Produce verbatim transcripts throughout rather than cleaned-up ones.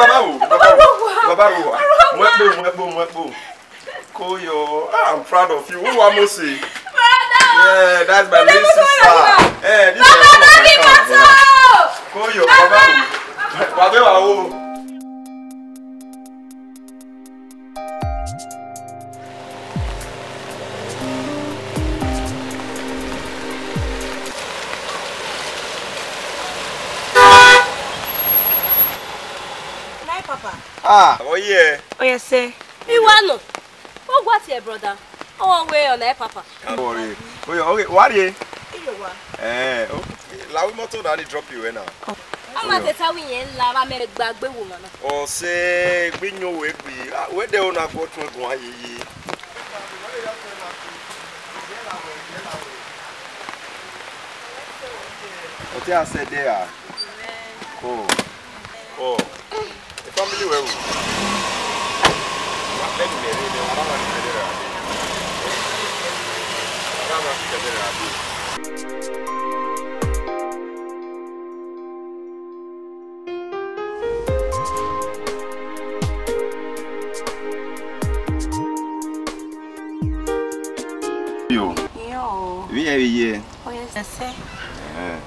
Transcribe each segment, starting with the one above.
Baba o, baba o, baba o. Mu ẹkpo, mu ẹkpo, mu ẹkpo. Koyo, ah, I'm proud of you. Who am I say? Brother! Yeah, that's my late sister. Eh, this is my cousin. Koyo, baba o. Baba o. Nai papa. Ah, oh yeah. Oh yeah, sir. Iwano. Ọ gua tie brother. Ọ wẹ ọna e papa. Don't worry. Oh yeah, okay, wa rrie? Iye wa. Eh, okay. La imoto na ni drop you na. Ọ ma teta wẹ irẹn la vbe amẹ gba gbe wo ma na. Ọ sẹ gbe yan wẹ gbe. Ah, wẹ de ona go tun egun aye ye. Ọ te a sẹ de a. Cool. Cool. E family wẹ ru. Wa pẹ ni mẹ rre, wa na wa ni mẹ rre ra dee. Wa na wa ni mẹ rre ra dee. Yo. Yo. Vbe irẹn vbe ye? Oh, yes, sir. Eh.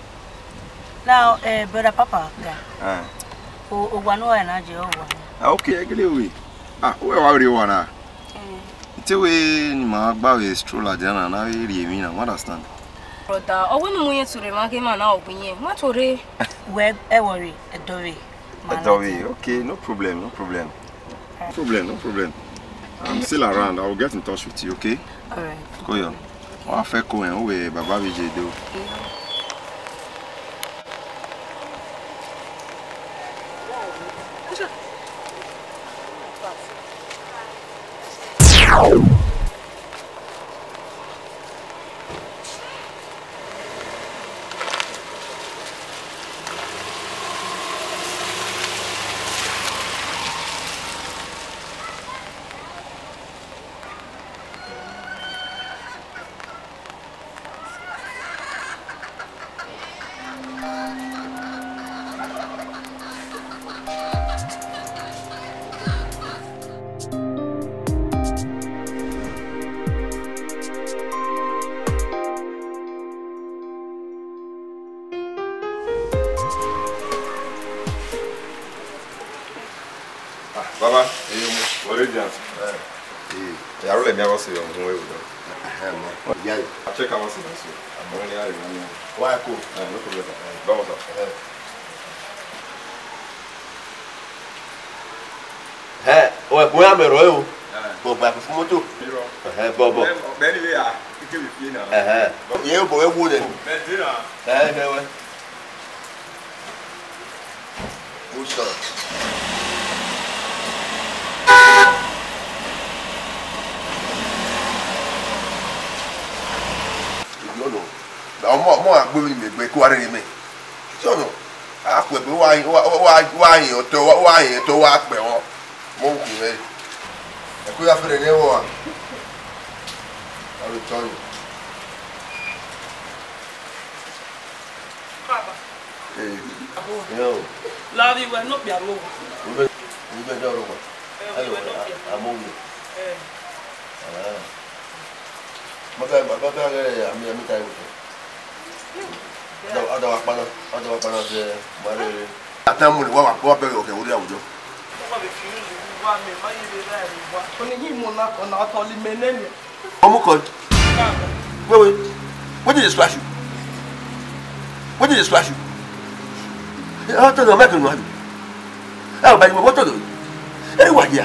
Now, eh, brother Papa, ga. Eh. O, owa ne uwa na je owa. Ah, okay, I get it. Ah, wẹ wa rrie owa na? Eh. Te wẹ ne ima gba vbe stroll ladian na, na vbe rhie emwi na, you understand? Brother, ọ wẹ ne u mu irẹn to rre, ma ghe ma na ọ gbe irẹn, ma to rre. Wẹ ẹ worry, ẹ dọvbe. Ẹ dọvbe, okay, no problem, no problem. No problem, no problem. I'm still around. I will get in touch with you, okay? All right. Koyo. Wa fẹ ko ẹn, u wẹ baba vbe je do. Ah, baba, eh, mo, wẹ rre dia. Eh. Eh, ya ru lẹ mi avọ sẹ ọmọ wẹ wẹ. Eh, mo. Ya. A check avọ sẹ ọmọ. Mo ni a ri mo. Wa ko. Eh, no problem, sir. Eh, baba, sir. Eh. Hẹ, ọ ẹkpo ya mẹ rrọọ o. Bọ gba ẹkpo fun moto. Hẹ, bọ, bọ. Bẹẹni vbe a, ike vbe fie na. Ẹhẹ. Ye bọ wẹ wo nẹ. Bẹẹni na. Ẹhẹ, wẹ. Who's that? Ìgbọ́nà, ọmọ, ọmọ àgbẹ̀ mi lè gbẹ kó wá rẹ̀ mẹ́. Sọ̀nà, a kò ẹ̀gbẹ́ wá yìn, wá, wá, wá yìn ọ̀tọ̀, wá, wá yìn ọ̀tọ̀, wá pẹ̀ wọ́n. Wọ́n kù rẹ̀. Ẹ kó yá fẹ́rẹ̀ ní ẹ̀wọ̀n wa. I will tell you. Baba. Eh. Abo. Yo. Lavi wẹ no kpia ro. Ube, ube do ro. Eh, ube no kpia. Amo ube. Eh. Ah. Maka, maka, maka, eh, ami, ami tai ube. Ada, ada wa kpana, ada wa kpana je, mare. Ata mu ni wa, wa, wa bẹghe ọkẹ, wo rri awujọ. Wa vbe fi unu wa mẹ, ma ye vbe ra ẹre wa. Ọni hin mu na, ọna ọtọ li mẹ nene. Ọmọ kọ. Wait, wait. Wetin dey scratch you? Wetin dey scratch you? Ẹ, ọ tọ nọ, mic nọ, abi? Ẹ, ọ ba yi, wọ́n tọ nọ. Ẹ, wà hia.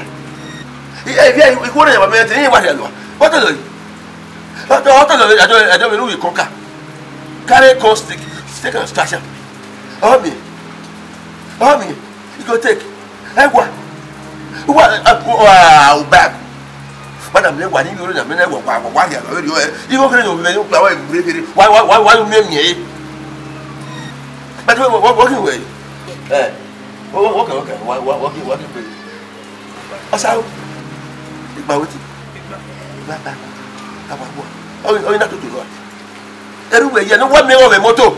Ẹ, ẹ, ẹ, ẹ, ìwọ náà yà wà mẹ́rin, ẹ, wà hia lọ. Wọ́n tọ nọ. Ọ tọ, ọ tọ nọ, I don't, I don't know, we conquer. Carry come stick, stick and scratch am. Ọ mi. Ọ mi. You go take. Ẹ wà. Wà, ẹ, wà, wà, back. Madam, ne wa ni yo na, me ne wa, wa, wa, wa, ya, wa, yo, eh, you go kere yo, me yo, wa, wa, wa, wa, wa, you me, me, eh. But wa, wa, wa, wa, wa, eh. Wa, wa, wa, wa, wa, wa, wa, wa, wa, wa. Asa o. Igba wetin? Igba, igba. Ka wa, wa. O, o, na tutu lo. Eru we ye, no wa me o me moto.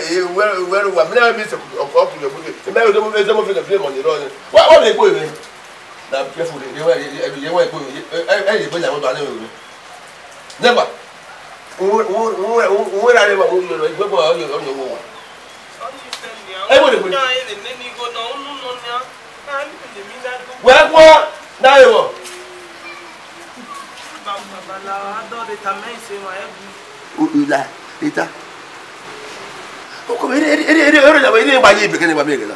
e, wẹ, wẹ ro wa, mẹ na be se ọkọ ku yo gbe. Mẹ ro do mo be se mo fi de fi mo ni ro ni. Wa, wa le gbe mi. Na be careful, ye wa, ye wa gbe mi. E, e, ye gbe na mo ba ne mi. Never. Uwe, uwe, uwe, uwe ra re wa mo yo, igbe bo yo, yo wo wa. Ẹ wo de gbe. Wẹ khuan, na re wọ. Ila, ita. Oko ere, ere, ere, ere, ere, ere, ere, ba ye ibe kene ba mi ghe na.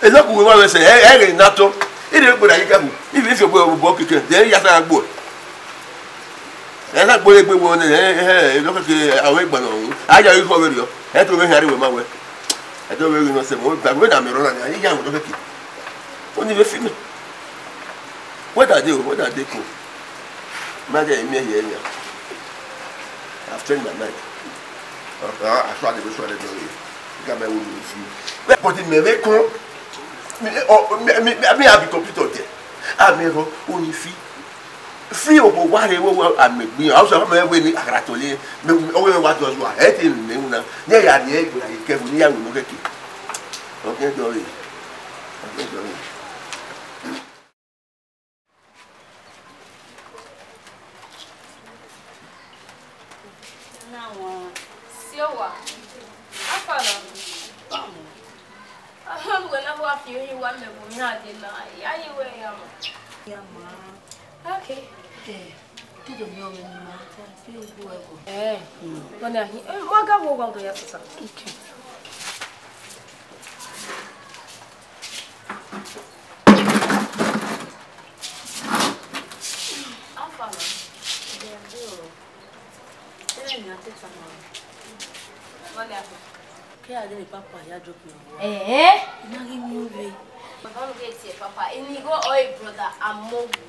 Ena ku wa wẹ sẹ, ẹ, ẹ ghe na tọ. Ere gbe na yi ka bu. Ifi, ifi ogbe obọ keke. De ya sa gbo. Ẹ na gbo egbe wo ne, ẹ, ẹ, ẹ, no keke, a wẹ gba nọ. A ya yu fo vbe riọ. Ẹ to vbe hia re wẹ ma wẹ. Ẹ to vbe ghi nọ sẹ, mo ba wẹ na mẹ rọ na, a ya wẹ no keke. Oni vbe fi mẹ. Weather dey o, weather dey cool. Ma de mi ye ya. I've changed my mind. I, I, I try to be sure that you, you got my woman with you. But in me, me come, me, oh, me, me, me, me, I be computer there. I mean, oh, only fee. Fee, oh, but what, what, what, I'm a, me, I also have my way, I got to live. Me, oh, what does what? Anything, me, una. Yeah, yeah, yeah, but I can't, we need to look at it. Okay, sorry. Okay, sorry. Na wa, si owa. Afala. Ọhọn, wẹ na wa fi oyin wa mẹ vbe oyan dee na, ya ye wẹ ya ma. Ya ma. Okay. Eh, te do mi ọmọ ni ma, te do mi ọmọ. Eh, ọna hi, eh, wa ga wo wa do ya sasa. Okay. Afala. Ẹmwẹ ne a te tama ruẹ. Vbọnia khin? Ke a dee ne papa ya drop me. Eh? I na ghi miẹn ovbe. Baba, unu ghi tie papa. Ini igho ọre brother Amogu.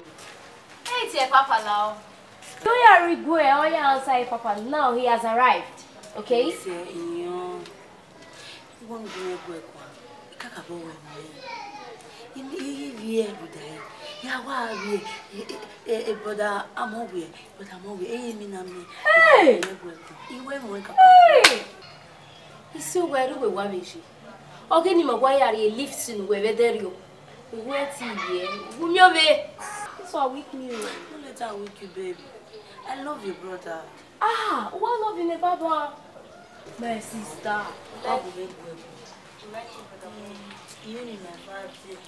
Ẹ i tie papa la o. Ọ ya rre igue, ọ ya answer papa. Now he has arrived. Okay? Sẹ iyan. Igho ne u gu mwẹ guẹ kua, I kakabọ wẹ nẹ. I, I, I vbiẹ rhunmwuda ẹre. Ya wa vbiẹ, e, e, e, e, brother Amogu, brother Amogu, ẹ i re emwi na miẹn. Hey! Igho ne u gu mwẹ guẹ kua, I wẹ mu ẹn kakabọ. Hey! I si uwẹ ẹre uwẹ wa vbe ye. Ọ ghe ne ima wa ya rhie lift ne uwẹ vbe ẹdẹrriọ. Uwẹ ti ye, u miẹn ovbe. This one weak me o. No let her weak you, babe. I love you, brother. Ah, who I love you, Baba? My sister. Like, I will make you. Like you, brother. Mm, you need my five years.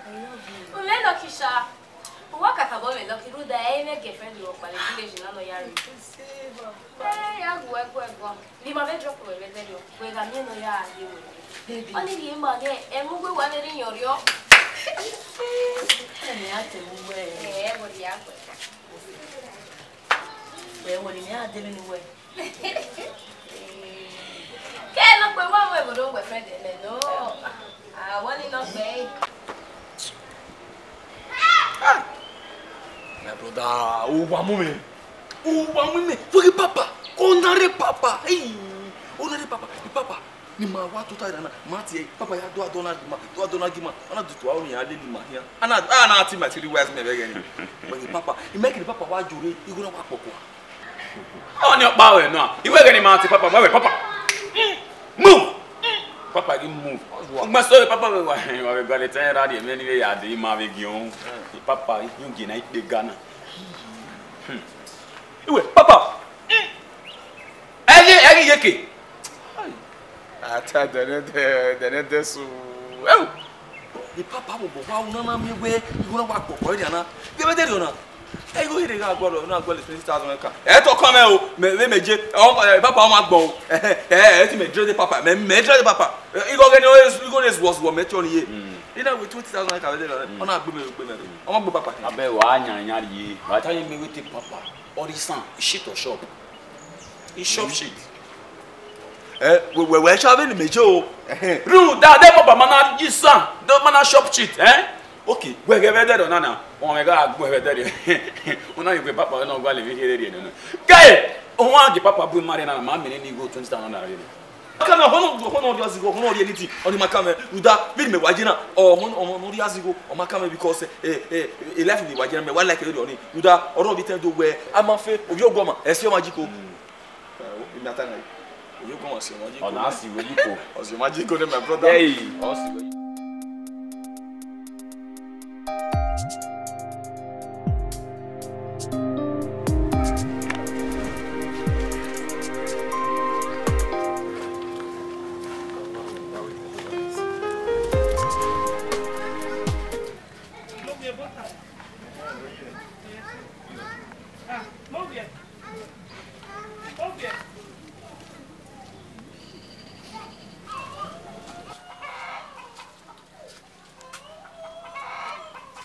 I love you. Ule Lucky sha. Uwa kakabọ mwẹ Lucky rhunmwuda ẹ i mwẹ girlfriend vbe ọkpa vbe village na nọ ya rre. Eh, ya gu ẹguẹ guan. Vbe ima vbe drop wẹ vbe ẹdẹrriọ, wẹ gha miẹn ne ọ ya ye wẹ. Baby. Ọni rhie ima nẹ, ẹmwẹ uwẹ wa vbe rre iyọnrhiọ. Ẹmwẹ a tẹ mu wẹ. Eh, ẹmwẹ ya gu ẹguẹ. Wẹ wẹ ne a dele ne uwẹ. Ke nọ kpe wa wẹ vbe girlfriend nẹ no. Ah, wani nọ kpe. Ah! My brother, uwa mu mwẹ. Uwa mu mwẹ. Wẹ ghe papa. Ọna rre papa. Hey! Ọna rre papa. Papa. Ne ima wa tota ra na, ma tie, papa ya do adọ na gi ima, do adọ na gi ima, ọ na do tua ọni ya lele ima khian. A na, a na tie ima three wise men vbe ẹghẹ ni. Wẹ ghe papa, I ma ghe ne papa wa jọ rre, igho na wa kpọkua. Ọni ọkpa ruẹ na, I wẹ ghe ne ima tie papa, wẹ wẹ papa. Mm, move. Mm, papa ghi move. Ugbẹn so papa vbe wa, wa vbe gualọ etẹn ra rhie mwẹ ni vbe ya dee ima vbe giẹn. Papa, I gie na ikpe ga na. Hmm. Iwe, papa. Mm. Ẹ ghi, ẹ ghi ye ke. Ai. A ta dẹnẹdẹ, dẹnẹdẹ so. Ẹu. Ni papa vbe obọ wa, u na na miẹn wẹ, igho na wa gbọgbọ irian na. Ghe vbe ẹdẹrriọ na. Ẹ, igho ghi rre gha gualọ, na gualọ twenty thousand ka. Ẹ tọ kan mẹ o, mẹ, mẹ, mẹ je, ọ, ẹ, papa ọ ma gbọ o. Ẹ, ẹ, ẹ, ti mẹ dre de papa, mẹ, mẹ dre de papa. Ẹ, igho ghe ni, igho ni zuọ zuọ, mẹ tiọ ni ye. Mm. Ina wẹ twenty thousand naira vbe dẹ, ọ na gbe mẹ, gbe mẹ. Ọ ma gbe papa. Abẹ wa yan yan ye. Wa ta ye me wete papa. All this time, shit or shop. He shop shit. Eh, wẹ, wẹ, wẹ, cha vbene mẹ ye o. Ru da de papa ma na yi san, de ma na shop shit, eh? Okay, wẹ ghẹ vbe dẹ dọ na na. Ọ mẹ ga gbe vbe dẹ. Una ye papa na gua le vbe here re nọ. Ke, ọ wa ge papa bu ma re na, ma mẹ ni go twenty thousand naira. Kama hono hono dia zigo, hono dia niti, oni ma kama uda, vin me wajina, o hono hono dia zigo, o ma kama because eh eh, eh, life ni wajina me wa like e oni. Uda, oro bi ten do we, a ma fe, obi ogoma, esi o ma jiko. Emi ata na. Obi ogoma si o ma jiko. Ọna si we jiko. O si o ma jiko ne, my brother. Hey, o si we.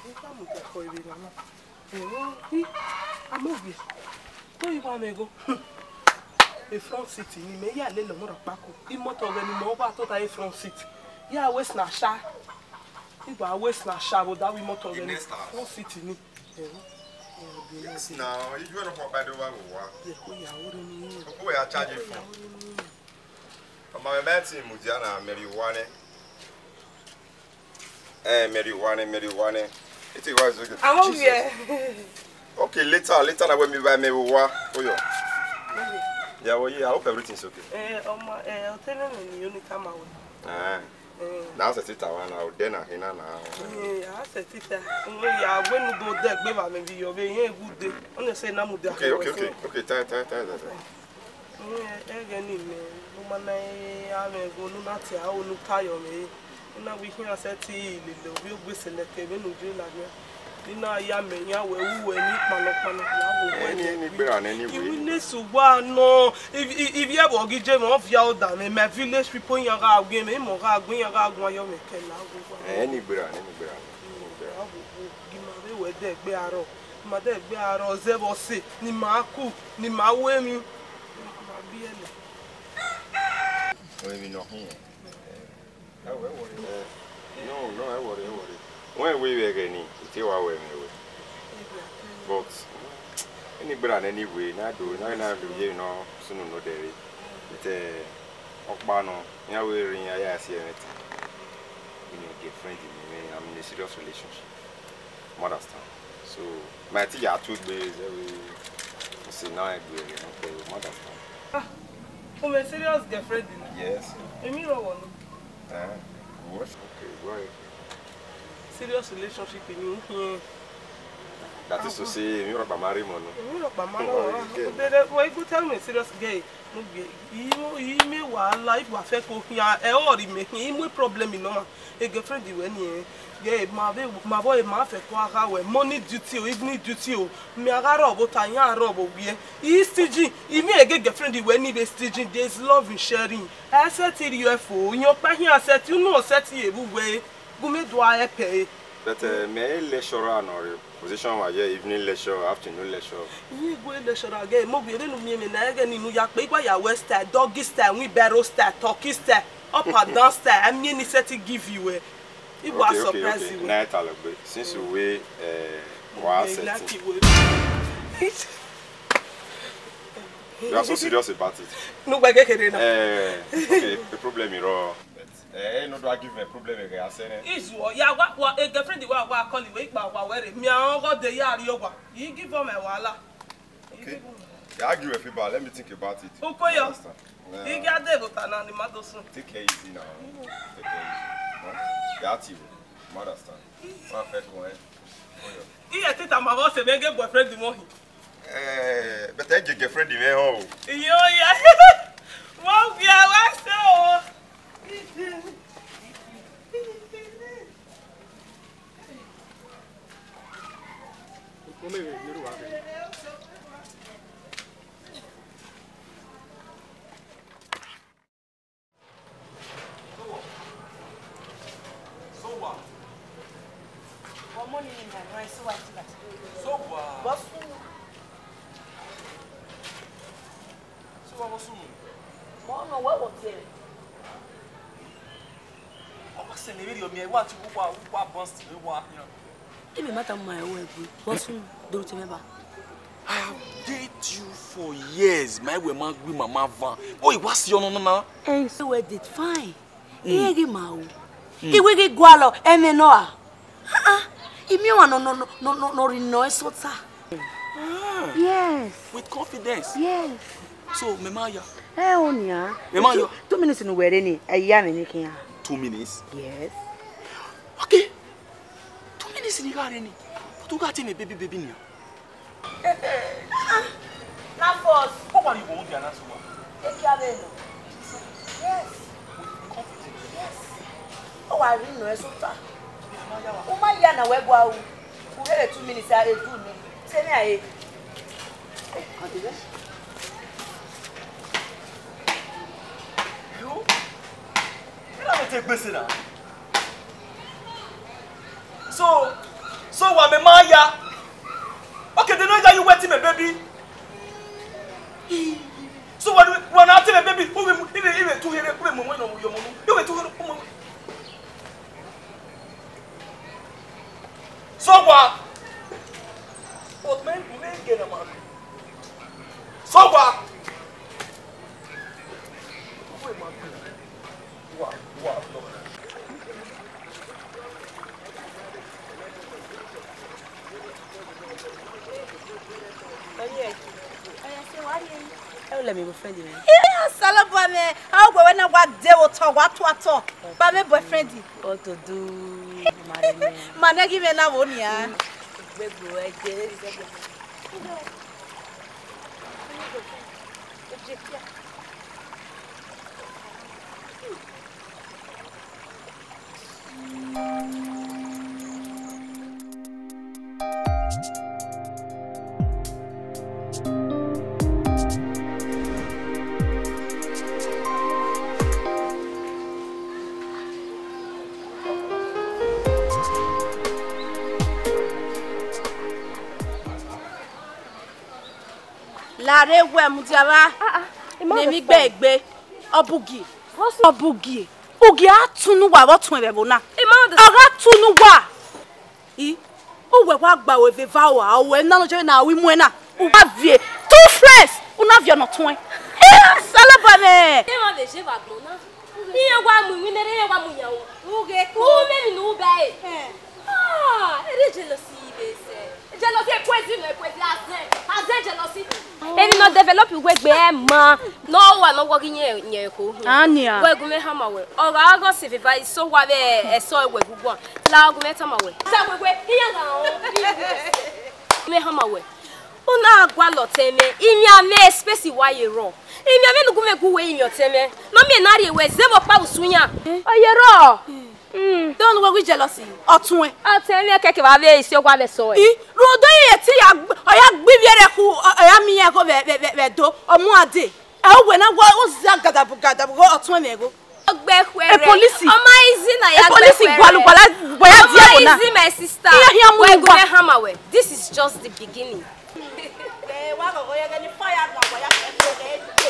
Eka mu kẹkọ ivbi na na. Ẹvbo i, Amogie, to yi wa mwẹ igho. E front seat ni mẹ ya lele ọmọ rhọkpa ko. Imọto ọghẹ ne imẹ ọgua tota e front seat. Ya wẹ snatcher. Igba wẹ snatcher vbe odaro imọto ọghẹ ni. Front seat ni. Ẹvbo. Yes, now, you do not want by the way. Ye ko ya ore ni. Ko ya charge phone. Ọma mwẹ ma te mudia na, Mary Wane. Eh, Mary Wane, Mary Wane. It was okay. I won't be. Jesus. Okay, later, later na when me buy me wa. Oh, yeah. Yeah, well, yeah, I hope everything's okay. Eh, ọma, eh, hotel ni unit ama we. Ah. Eh. Na se ti ta wa na, o de na he na na. Eh, a se ti ta. Mo ya we nu do de gbe ba me bi yo be yen gude. One say na mudia. Okay, okay, okay. Okay, tie, tie, tie, tie, tie. Ẹghẹ ni mẹ, ne u ma na re avbe ẹvbo ne u na tie aro ne u ta yọ mwẹ re. U na wẹ I khian sẹtin lele ovbi ogbe sẹlẹ ke vbene u je ladian. Ne I na ya mẹ yan wẹ ru wẹ ni kpanọ kpanọ, la wo wẹ. Eni, eni gbera nẹ, eni wẹ. Iwinna esu wa nọ, ivbi ẹvbo ghi je mwẹ, ọ viọ odamwẹ, my village people iran gha gu mwẹ, imẹ gha gu iran gha guan yọ mwẹ kẹ, la wo wẹ. Eni gbera nẹ, eni gbera nẹ. La wo, wo, gi ma vbe wẹ dẹ gbe arọ. Ma dẹ gbe arọ zẹ vbe ọse ne ima ku, ne ima ru emwi. Ma biẹ nẹ. Emwi ne ọ khian. Ẹ wẹ, ẹ wọrẹ. No, no, ẹ wọrẹ, ẹ wọrẹ. Wẹ wẹ vbe ẹghẹ ni, I te wa wẹ ẹmwẹ wẹ. But eni gbera nẹ, eni wẹ, na do, na, na do ye nọ sunu nọ dẹ re. But, eh, ọkpa nọ, iran wẹ rri iran ya si ẹmwẹ ta. Eni girlfriend mi, I'm in a serious relationship. You understand? So, ma te ya tu egbe zẹ vbe, say na egbe rẹ nọ kpẹre, you understand? Ah, u mwẹ serious girlfriend ni? Yes. Emwi rọvbọ nọ? Eh, what? Okay, go ahead. Serious relationship ni u khian. That is to say, emwi rhọkpa ma rre mọ nọ. Emwi rhọkpa ma rre mọ. Oh, yeah. Dede, wẹ, you go tell me serious girl. Mo gbe, I mu, I mu wahala, I wa fẹ ko khian, ẹ ọre imẹ khian, I mu problem nọ ma. E girlfriend wẹ ni, eh, ghe ma vbe, ma vbe, ma fẹ ko gha wẹ, morning duty o, evening duty o, mẹ a gha rrọọ vbe ota, iran rrọọ vbe owiẹ. I stingy, I miẹn ghe girlfriend wẹ ni vbe stingy, there is love in sharing. Ẹ sẹtin rhie fo, iyan ọkpa khian sẹtin, unu ọ sẹtin ye vbe uwẹ, gu mẹ do a help ẹre. But, eh, mẹ lecturer nọ rre. Position wa ye evening lecture, afternoon lecture. Iye gue lecturer ghe, mo gbe vbene u miẹn mwẹ na, ẹghẹ ni ne u ya kpe, I gua ya wẹ style, doggy style, wheelbarrow style, turkey style, up and down style, I mean, ni sẹtin give you, eh. I wa surprise you, eh. Na ta lẹ gbe, since you wey, eh, wa sẹtin. You are so serious about it. No, we get here now. Eh, okay, the problem is wrong. But, eh, no do I give a problem again, I say, eh. Izuo, ya wa, wa, a girlfriend wa, wa call you, wa wa were. Mi a go de ya ri owa. You give all my wahala. Okay. Yeah, I give a feedback. Let me think about it. Ukoyo. Understand? Yeah. You get there, but I need my dosun. Take care easy now. Take care easy. Huh? Yeah, I tell you. You understand? Perfect one. Ukoyo. Iye tita ma vọ se mẹ ghe boyfriend mọ hin. Eh, but I get girlfriend mwẹ họn o. Iyo ya. Mo gbe a wa se o. Mẹ wa ti wa wa bounce ne wa yan. Imẹ ma tama ẹre wẹ gbe, wa sun do te mẹ ba. I have dated you for years. Ma wẹ ma gbe mama van. Oh, I was your no no na. Ẹn, so we date fine. Iye ghi ma o. Iwe ghi gualọ, ẹmwẹ nọ a. Ah, ah. Imi ọmwa nọ nọ nọ nọ nọ nọ rinọ ẹsọta. Ah, yes. With confidence. Yes. So, mẹ ma ya. Ẹ o nia. Mẹ ma ya. Two, two minutes ne uwẹ rre ni, ẹ ya mẹ ni khian. Two minutes? Yes. Okay. Two minutes ni gha rre ni. But u gha te mẹ baby baby nia. Ah, na force. What are you going to do now, Suwa? Take care of it. Yes. Yes. Ọ wa rinọ ẹsọta. U ma ya na wẹ gua u. U rere two minutes a re do ni. Se me a re. Yo. Ina me te gbese na. So, so wa mẹ ma ya. Okay, they no ya you wet me baby. So wa wa na te me baby. Iwe iwe iwe tu here, iwe mo mo no yo mo. Iwe tu here. Sọgua. But men, men get a man. Sọgua. Ẹ lẹ mẹ boyfriend mẹ. Ẹ, Osanobua mẹ, a wẹ wẹ na wa de vbe otọ, wa tua otọ. Ba mẹ boyfriend. What to do? Ma nẹ ghi mwẹ na vbo nian. Gbegbe ruẹ je. Lare wẹ mudia vba. Ah, ah, emọ ne emwi gbe egbe, ọ bu ugie. Ọ bu ugie. Ugie a tunu uwa vbe ọtuẹn vbe ẹvbo na. Emọ de. Ọ gha tunu uwa. I, uwẹ wa gba ru eva ua, uwẹ na nọ jẹ na ru imuẹn na. U wa viẹ two friends, u na viọ ne ọ tuẹn. Eh, Osanobua mẹ. Emọ vbe je vbe agbọn na. Iran wa mu iwinna, iran wa mu yan ru. Ughe ko. U mẹ ni ne u ba ẹre. Eh. Ah, ere jealousy vbe sẹ. Jealousy e poison, e poison, azẹn, azẹn jealousy. Emwi ne ọ develop wẹ egbe ẹ ma, ne ọ wa ne ọ wọ ghi yẹn, yẹn ko. Ania. Wẹ gu mwẹ hama wẹ. Ọ gha gha sẹ vbe va iso wa vbe ẹsọ ẹwẹ guguan. La gu mwẹ tama wẹ. Sa wẹ wẹ, iyan gha o. Gu mwẹ hama wẹ. U na gualọ tẹ mwẹ, imian mwẹ space wa ye rrọọ. Imian mwẹ ne u gu mwẹ gu wẹ imian ọtẹn mwẹ. Ne ọ miẹn ne a rhie wẹ, zẹ vbe ọkpa usun yan. Ọ ye rrọọ. Mm. Dọnni wẹ wi jealousy, ọ tuẹn. Ọtẹn mwẹ kẹkẹ vbe avbe isi owa vbe sọ ẹ. I, rhunmwuda iye te ya gb-, ọ ya gbe ivbiẹrẹ khu, ọ, ọ ya miẹn igho vbe, vbe, vbe, vbe Ẹdo, ọ mu a dee. Ẹ, uwẹ na wa, u zẹ gadabu, gadabu, gho, ọ tuẹn mwẹ gho. Ọ gbe khuẹrhẹ. E police. Ọ ma easy na ya gbe khuẹrhẹ. E police gbalu, gbala, gbala. Ọ ma die wona. Easy, my sister. Iye hian mu wa. Wẹ gu mwẹ hama wẹ. This is just the beginning. Ẹ, wa ghọghọ ya ghe ne fire rua wa ya fẹ fẹ ghẹ de.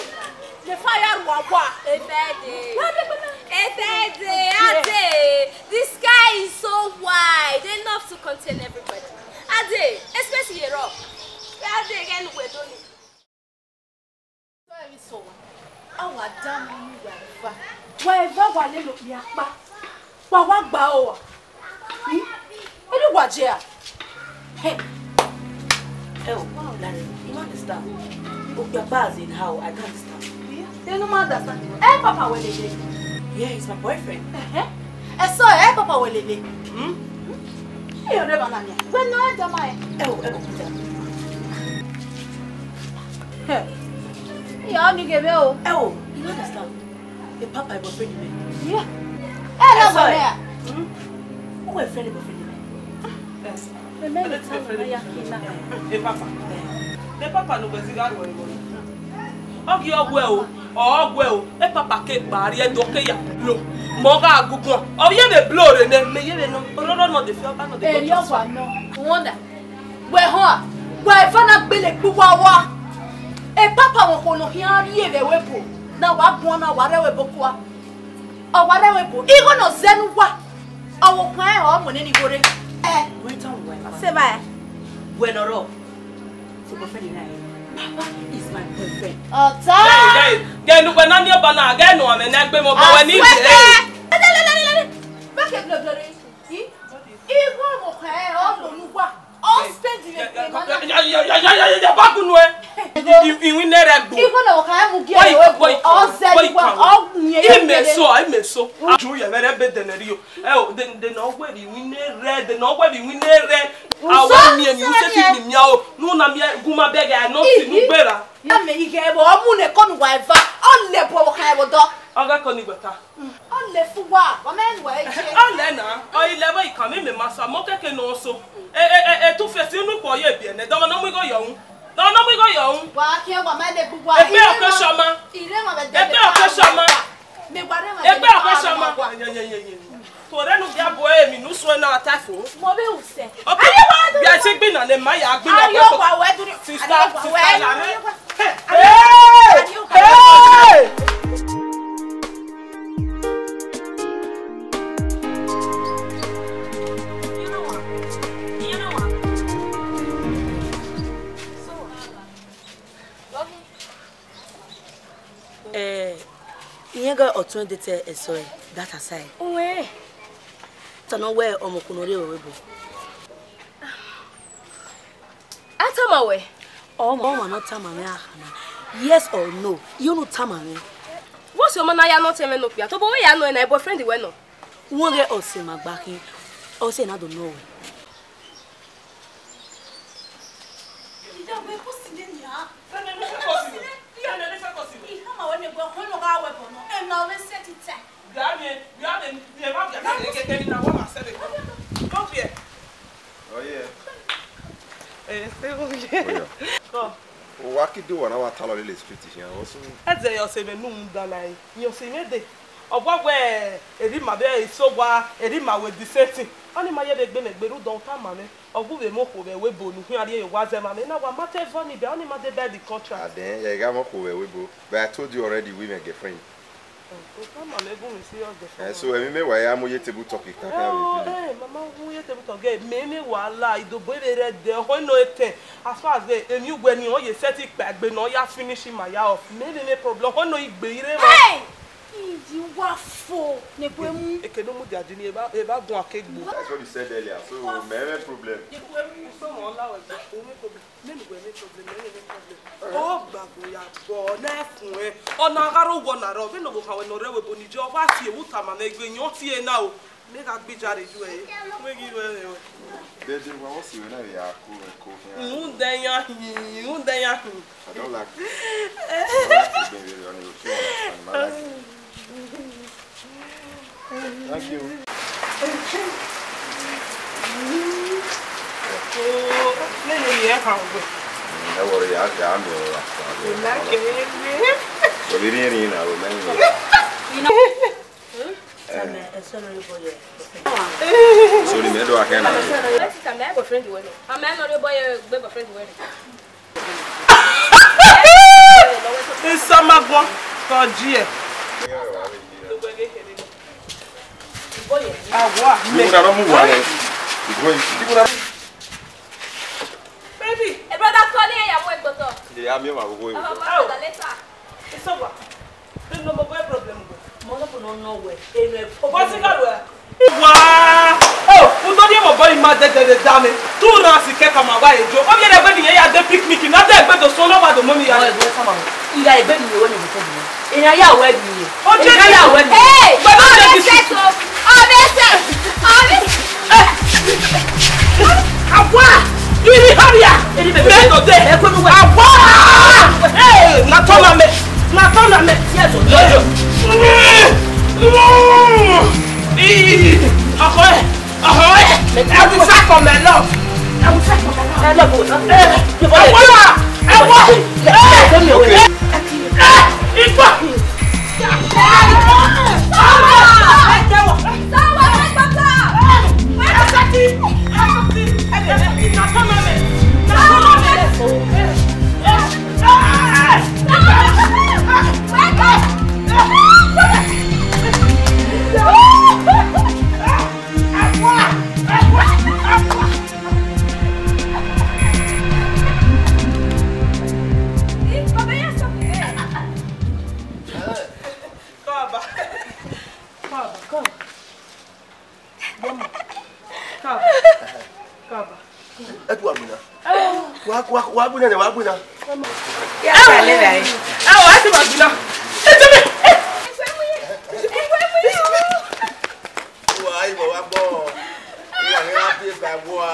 Ne fire rua wa. Efẹde. Wa de gbẹmẹ. Efẹde, Ade. The sky is so wide, enough to contain everybody. Ade, especially Ero. Ade, ghẹ ne uwẹ do ni. Sọ emwi sẹ owa, a wa da mu unu wa eva. Wa eva wa lele okpia kpa. Wa wa gba owa. Hmm? Eri wa je a? Hey. Ẹ o, Larry, you no understand. Okpia kpa as in how? I don't understand. Then you no understand. Ẹ papa wẹ lele. Yeah, he's my boyfriend. Ẹhẹn. Ẹ sọ ẹ papa wẹ lele. Hmm? Ẹ yọ rẹ ba na nia. Wẹ nọ ẹ dama ẹ. Ẹ o, ẹ o, put down. Hey. Iya, ọ ni ghe vbe o. Ẹ o, you no understand. E papa e boyfriend mẹ. Yeah. Ẹ na sọ ẹ. Hmm? Who e friend boyfriend mẹ? Yes. Mẹ mẹ ni ta na ya kina. E papa. E papa no gbẹzi gha ruẹ ruẹ. Ọ ghi ọ wẹ o, ọ wẹ o. E papa ke kpa rrie do ke ya blo. Mọ gha guguan. Ọ ye vbe blo re nẹ, mẹ ye vbe nọ. Ororo nọ de fi ọba nọ de. Eri ọgua nọ. Wonder. Wẹ họn a, wa eva na gbele gbe uwa wa. E papa wọn kho nọ khian rrie vbe ẹvbo ebo, na wa guan na wa rre ẹvbo ebo kua. Ọ wa rre ẹvbo ebo, igho ne ọ zẹ ne uwa. Ọvbokhan ẹre ọ mu nene igho rre. Ẹ, wẹ tama uwa. Sẹ evba ẹ. Wẹ ne ọ rrọọ. Sẹ boyfriend na ẹ. Baba is my boyfriend. Ọta. Gẹ, gẹ, gẹ ne uwẹ na miẹn ọba na, gẹ ne uwa mwẹ ne egbe mwẹ, ọba wẹ ni. Aswẹkẹ. Lele, lele, lele. Bẹkẹ blọblọ rre. Igho ọvbokhan ẹre ọ lo ne uwa. Ọ spend vbe egbe ma na. Ya, ya, ya, ba gunu ẹ. I, i, iwinna rẹ gbo. Igho ne ọvbokhan ẹre mu gie ẹre, ọ zẹ uwa, ọ miẹn ya. Ime so, ime so. Ju yẹ vbe rẹ be dẹnẹriọ. Ẹ o, de, de ne ọ wẹ vbe iwinna rẹ, de ne ọ wẹ vbe iwinna rẹ. A wa miẹn emwi, u sẹtin miẹn o. Ne u na miẹn gu ma bẹghe, a nọ si ne u gberra. Ya mẹ ighe ẹvbo, ọ mu ne ẹko ne uwa eva, ọ lẹ bu ọvbokhan ẹvbo dọ. Ọ gha kọ ne I wẹ ta. Ọ lẹ fu uwa, wa mẹ ne uwa ẹre. Ọ lẹ na, ọ i lẹ vbe ikan, mẹ mẹ ma sa, mọ kẹkẹ ne ọ so. E, e, e, e, two face, unu khuo ye biẹ nẹ, dọmọ ne ọ mu igho yọ unu. Dọmọ ne ọ mu igho yọ unu. Wa khian wa ma lẹ gbe uwa. Egbe ọke sọma. Ire ma vbe dẹ. Egbe ọke sọma. Mẹ wa rẹ ma. Egbe ọke sọma. Ye, ye, ye, ye. To rẹ nu bia bu emwi ne u suẹn na ta fo. Mo vbe usẹ. Okay. Bia si gbinna ne ma ya gbinna. Ayo, wa wẹ duri. Sister, sister, la rẹ. Hey! Hey! Eh, irẹn ghe ọtuẹn de te ẹsọe, that aside. Uwẹ. Tọnọ wẹ ọmọ okhuo ne ọ rre ẹvbo. A tama wẹ? Ọmwa, ọmwa ne ọ tama mwẹ a khama. Yes or no? You no tama mwẹ. What's your man ya nọ tẹ mwẹ nokpia? Tobọ wẹ ya nọ na, boyfriend wẹ nọ. Wẹ ghe ọse ma gba khin, ọse na do nọ wẹ. Ida wẹ ko si nẹ nia. Sẹ ne ne fẹ ko si nẹ. Sẹ ne ne fẹ ko si nẹ. I khama wẹ ne gbe ọkhọ nọ gha wẹ bọ nọ. Ẹ na wẹ sẹ ti tẹ. Bia miẹn, bia miẹn, miẹn ma bia ka miẹn kẹkẹ ni na wa ma sẹ vbe kọ. Come here. Oh, yeah. Eh, stay over here. Oh, yeah. Come. Wa ki do wa na wa talọ lele street hia, ọsẹ. Ẹzẹ ya ọse vbe nu da na e. Yan ọse mwẹ de. Ọ wa wẹ eri ma vbe eso wa, eri ma wẹ the same thing. Ọni ma ye vbe gbe mẹ gbe rudọ ta ma mwẹ. Ọ gu vbe mu okhuo vbe ẹvbo ebo ne u khian rhie wa zẹ ma mwẹ na wa ma te vọ ni bẹ, ọni ma de bẹ the contract. Adẹn, ya gha mu okhuo vbe ẹvbo ebo. But I told you already, we my girlfriend. Ọ ta ma mwẹ gu mwẹ serious girlfriend. Eh, so, emwi mẹ wa ya mu ye table talk ka khian vbe village. Eh, mama, mu ye table talk, eh, mẹ mẹ wa la, idobo vbe rẹ dẹ, ọhọ nọ etẹn. As far as, eh, emwi uwẹ ni, ọ ye set ikpe egbe ne ọ ya finish ma ya off. Mẹ vbe mẹ problem, ọhọ nọ igbe ire ma. Hey! Iyi wa fo, ne gbe mu. Eke no mu dia di ni, eva, eva gun ake gbo. That's what you said earlier. So, mẹ mẹ problem. Ne gbe mu. So, mo la wẹ, o mẹ problem. Mẹ ne uwẹ mẹ problem, mẹ ne problem. Ọ gbagbo ya bọ, ne fun ẹ. Ọ na gha ro wọ na rọ, vbene ọvbokhan wẹ ne ọ rre ẹvbo ebo ni, je ọ wa tie, u tama mwẹ egbe, yan tie na o. Mẹ gha gbija rre ju ẹre. Wẹ ghi ru ẹre o. Dede, wa wọ si wẹ na ya ko, ko khian. Rhunmwuda iran hin, rhunmwuda iran hin. I don't like it. I don't like it, baby. I don't like it. Thank you. Nene ni ẹ kan wẹ. Ẹ wọrọ ya, ya mi o ya. Ila kere. Obi rin rin na o mẹ yin. Tama ẹsẹ ne ọ rre obọ ye. Sorry, mẹ do akẹ na. Tama boyfriend wẹ nọ. Tama ẹn ne ọ rre obọ ye gbe boyfriend wẹ nọ. Isamagbọn tọ jiẹ. Awa. Iwuna no mu wa nẹ. Iwuna. Baby, a brother call here, ya mu egbe otọ. Ye, a miẹn ọmwa vbe ugho. Ọmọ, later. It's over. Big no more problem. Mo no no no we. Eme. Bọsi ka ruẹ. Wa. Oh, u do die mo boy ma dede da me. Tu na si ke ka ma wa ejo. O bi re gbe ni ya de picnic na de gbe do so no wa do mo mi ya. Boy, do sama. Ira egbe ni we ni ko. Ira ya we ni. O je ya we ni. Hey! But no dey this. Awa! Iri habia! Iri bebe. Awa! Hey, na tournament. Na tournament. Yes, o. Yo, yo. Ih, ọkọ ẹ. Ọkọ ẹ. I will fight for my love. I will fight for my love. I love you. Eh, awa! Awa! Okay. Eh, eh, ikwa! Wa, wa, wa gbinna nẹ, wa gbinna. Ya ta lẹ ra e. Ẹ o, a ti ma gbinna. Ẹ tẹ mi. Wa, iwọ wa gbọ. Wa, ya bi ba wa.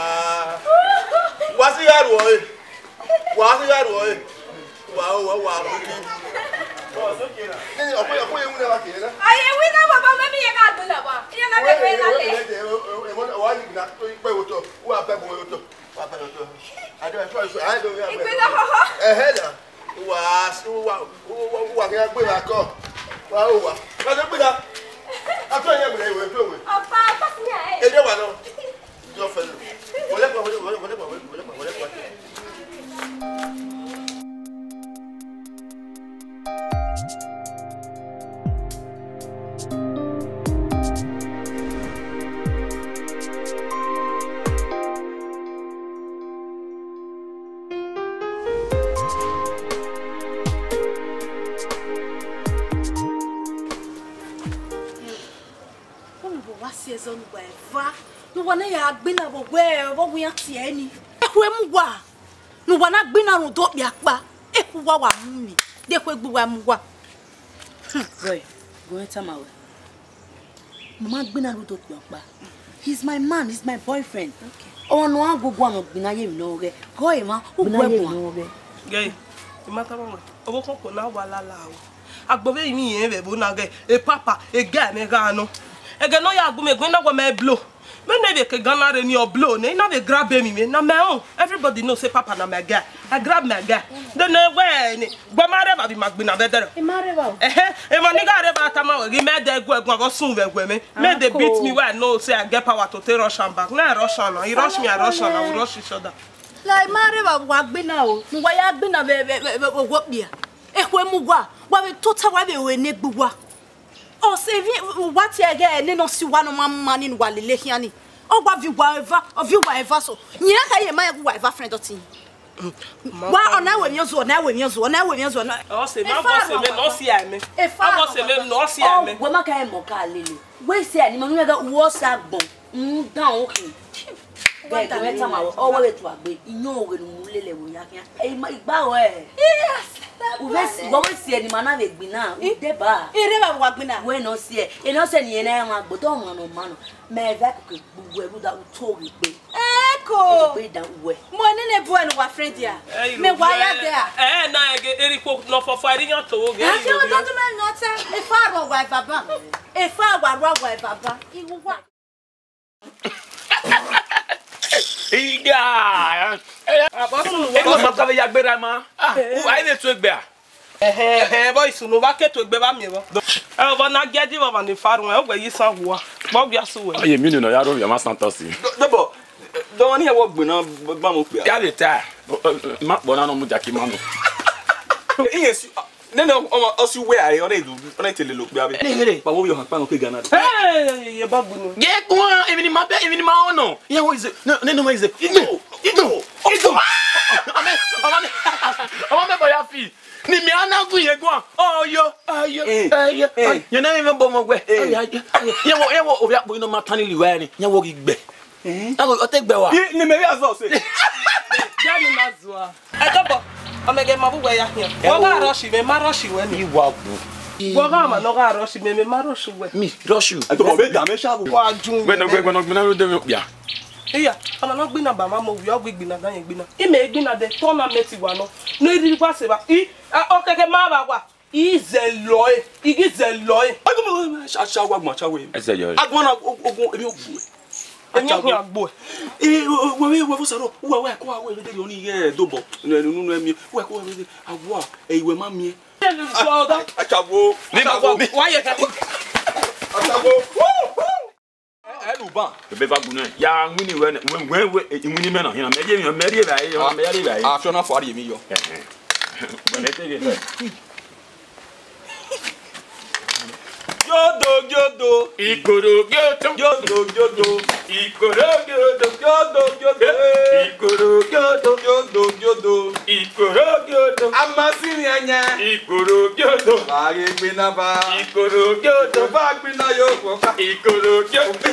Wa si ya ruọ e. Wa si ya ruọ e. Wa, wa, wa, wa. Nini, ọkọ, ọkọ ye wina wa kere na. Aye wina, baba, mẹ mi ye ka gbinna ba. Iye na ke gbinna le. Wa ni gbinna, ikpe wo to. Wa bẹ bo wo to. Wa bẹ bo to. Ado, so, so, I don't know. Ikpe na ho ho. Ẹhẹ na. Wa, wa, wa, wa, wa, ya gbe wa kọ. Wa, wa. Wa gbe na. Ato ye gbe we, to we. Ọpa, ọpa si ya e. Ede wa nọ. Your fellow. Wọlé pa, wọlé, wọlé, wọlé pa, wọlé, wọlé pa, wọlé pa. Ọmọ wa si ẹzọ ne uwa eva, ne uwa na ya gbinna vbe wẹ ọvbokhan iran tie ẹre ni. Ekhue mu uwa, ne uwa na gbinna rhunmwuda okpia ọkpa, ekhue uwa wa mu ni, de ekhue egbe uwa mu uwa. Hmm, boy, gu mwẹ tama wẹ. Mama gbinna rhunmwuda okpia ọkpa. He's my man, he's my boyfriend. Okay. Ọmwa ne ọ gha guan ne ọ gbinna ye emwi ne ọ ghẹ, ghe ọre emwa, u gu ẹre guan. Ghe, I ma tama wẹ, ọvbokhan okhuo na wa lala o. Agbọn vbe emwi irẹn vbe ẹvbo na ghe, e papa, e guy mwẹ gha nọ. Ẹghẹ ne ọ ya gu mwẹ, egbe na wa ma blow. Vbene vbe ke gan na rre ni ọ blow nẹ, I na vbe grab emwi mwẹ, na my own. Everybody know say papa na my guy. I grab my guy. Then, eh, wẹ ni, gbe ma rre evba vbe ima gbinna vbe ẹdẹrẹ. I ma rre evba o. Ehe, emwa ni gha rre evba tama wẹ ghe, mẹ de gu ẹre guan vbe ọ sun vbe ẹguẹ mwẹ. Mẹ dey beat me where I know say I get power to take rush am back. Na rush am na, he rush me, I rush am, we rush each other. La, I ma rre evba wa gbinna o, ne uwa ya gbinna vbe, vbe, vbe, vbe owa okpia. Ekhue mu uwa, wa vbe tota, wa vbe ru ene egbe uwa. Ọ sẹ emwi uwa tie ẹghẹ nene ọ si uwa ne ọ ma ma ni ne uwa lele khian ni. Ọ wa viọ uwa eva, ọ viọ uwa eva so. Yẹn kha ye ma ya gu uwa eva friend ọtẹn. Wa, ọ na ru emwi ozuọ, ọ na ru emwi ozuọ, ọ na ru emwi ozuọ, ọ na. Ọ sẹ, ma vbọ sẹ mẹ ne ọ si a mẹ. Efa. Ma vbọ sẹ mẹ ne ọ si a mẹ. Ọ, wẹ ma ka ẹmọ ka lele. Wẹ si a ni ma nu ya ga uwọ sa gbọn. N dan okhin. Gẹgẹ mẹ tama wẹ, ọ wẹ vbe tuagbe, iyẹn ọghe ne u mu lele ẹvbo ya khian. Ẹ, ima, igba ruẹ. Yes. U vbe si, wẹ vbe si ẹre ne ima na vbe gbinna, u deba. I rre evba wa gbinna. Wẹ ne ọ si ẹre, ẹ ne ọ si ẹre ne irẹn na ma gbe otọ ọmwa ne ọ ma nọ. Mẹ vẹ koko gbe uwẹ rhunmwuda u to ghe egbe. Eko. Egbe dan uwẹ. Mo nene bu ẹre ne uwa friend ya. Mẹ wa ya dẹ a. Ẹ, na ẹghe, erha ikhuo ne ọ fọfọ, erha iran to ghe. Ẹ, je wẹ dọdun mẹ nọ ta. Efa rrọọ wa evaba. Efa wa rrọọ wa evaba. Iwu wa. Iya. Ego ma ka vbe ya gberra ma. Ah, u, a i vbe tu egbe a? Ẹhẹn, ẹhẹn, vbọ isu ne u vba ke tu egbe vba miẹn vbọ. Ẹ, vbọ na gie ẹdẹ vbe ọmwa ne Efa ruẹn, ọ wẹ ye isan hua. Vbọ gie asu wẹ. Ọ ye mi nọ ya ro vbe ọmwa Santos. Dọbọ, dọmọ ni ya wọ gbinna gba mo kpia. Ya vbe ta. Ma kpọ na nọ mu jaki ma nọ. Iye si, nene ọmọ, ọ si wẹ a re, ọ na idu, ọ na itele lo kpia vbe. Ene here, pa wo yo han pa no ke Ghana. Hey, ye ba gbunu. Ye guan, emini ma be, emini ma ono. Ye wo ize, ne, ne no ma ize. Igbo, Igbo, Igbo. Ame, ame, ame boya fi. Ni mi ana gu ye guan. Oyo, oyo, oyo. Ye na mi bo mo gbe. Oya, oya. Ye wo, ye wo, ovia bo ino ma tani liwa ni. Ye wo gi gbe. Eh? Ago, ọ te gbe wa. Ni mẹ vbe azọ sẹ. Ya ni ma zua. Ẹ tọbọ, ọ mẹ gẹ ma vbe uwẹ ya khian. Wọ gha rush mwẹ, ma rush wẹ ni. Iwa gbu. Wọ gha ma nọ gha rush mwẹ, mẹ ma rush wẹ. Mi rush you. Ẹ tọbọ, vbe da mẹ sha vbe. Wa ju. Gbẹnọ, gbẹnọ, gbẹnọ, gbẹnọ, de mi okpia. Iya, ọmọ nọ gbinna ba ma mo wi, ọ gbe igbinna dan ye gbinna. I mẹ gbinna de, tọ na mẹ ti wa nọ. No iri wa se ba. I, ọ kẹkẹ ma ba wa. I zẹ lọe, I ghi zẹ lọe. Agbọn, agbọn, agbọn, agbọn, agbọn, agbọn. Ẹ zẹ yọ. Agbọn na, o, o, o, emi ogbu. Emi ogbu agbo. Eh, o, o, wẹ, wẹ, wẹ, saro, wẹ, wẹ, ko, wẹ, wẹ, de, oni, ye, dobọ. Ne, nu, nu, emi, wẹ, ko, wẹ, wẹ, awa, eh, iwẹ ma miẹn. Achawo. Ni ma wo. Wa ye. Achawo. Ẹ lu ban. Ebe va gbunu ya wini wẹ, wẹ, wẹ, wẹ, iwini mẹ na, hina, mẹ ye, mẹ ye ba ye, mẹ ye ba ye. A fiọ na fari emi yọ. Wẹ ne te ye. Giodo, giodo. Ikoro giodo. Giodo, giodo. Ikoro giodo, giodo, giodo. Ikoro giodo. Giodo, giodo. Ikoro giodo. Amasini anya. Ikoro giodo. Vaghe gbe na va. Ikoro giodo. Va gbe na yo kpọkpa. Ikoro giodo.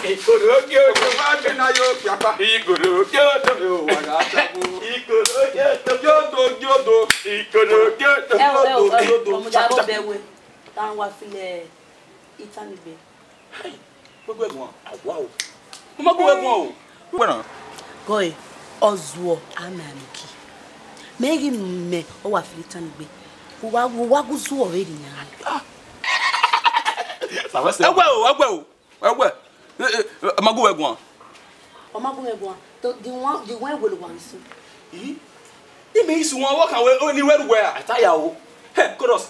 Ikoro giodo. Va gbe na yo kpọkpa. Ikoro giodo. Yo, wa ga ta bu. Ikoro giodo. Giodo, giodo, giodo. Ẹ o, ẹ o, ẹ o, ọmọ ìyá bẹ wẹ, ta wa filẹ itan ni gbe. Hey, gbogbo ẹ̀gbọ́n, àwa o. Mo má gbogbo ẹ̀gbọ́n o. Wẹ́ràn. Gọe, ọ zuọ, a mẹ a nọ ki. Mẹ ghi mẹ, ọ wa filẹ itan ni gbe. Wa, wa gu zuọ vbe rri yan. Ẹwẹ o, ẹwẹ o, ẹwẹ. Eh, eh, ma gu wẹ guan. Ọ ma gu mwẹ guan. To, the one, the one will want to. Ih? Imẹ isu wọn, wọ kan wẹ, ni wẹ ruẹ a? Ataya o. He, chorus.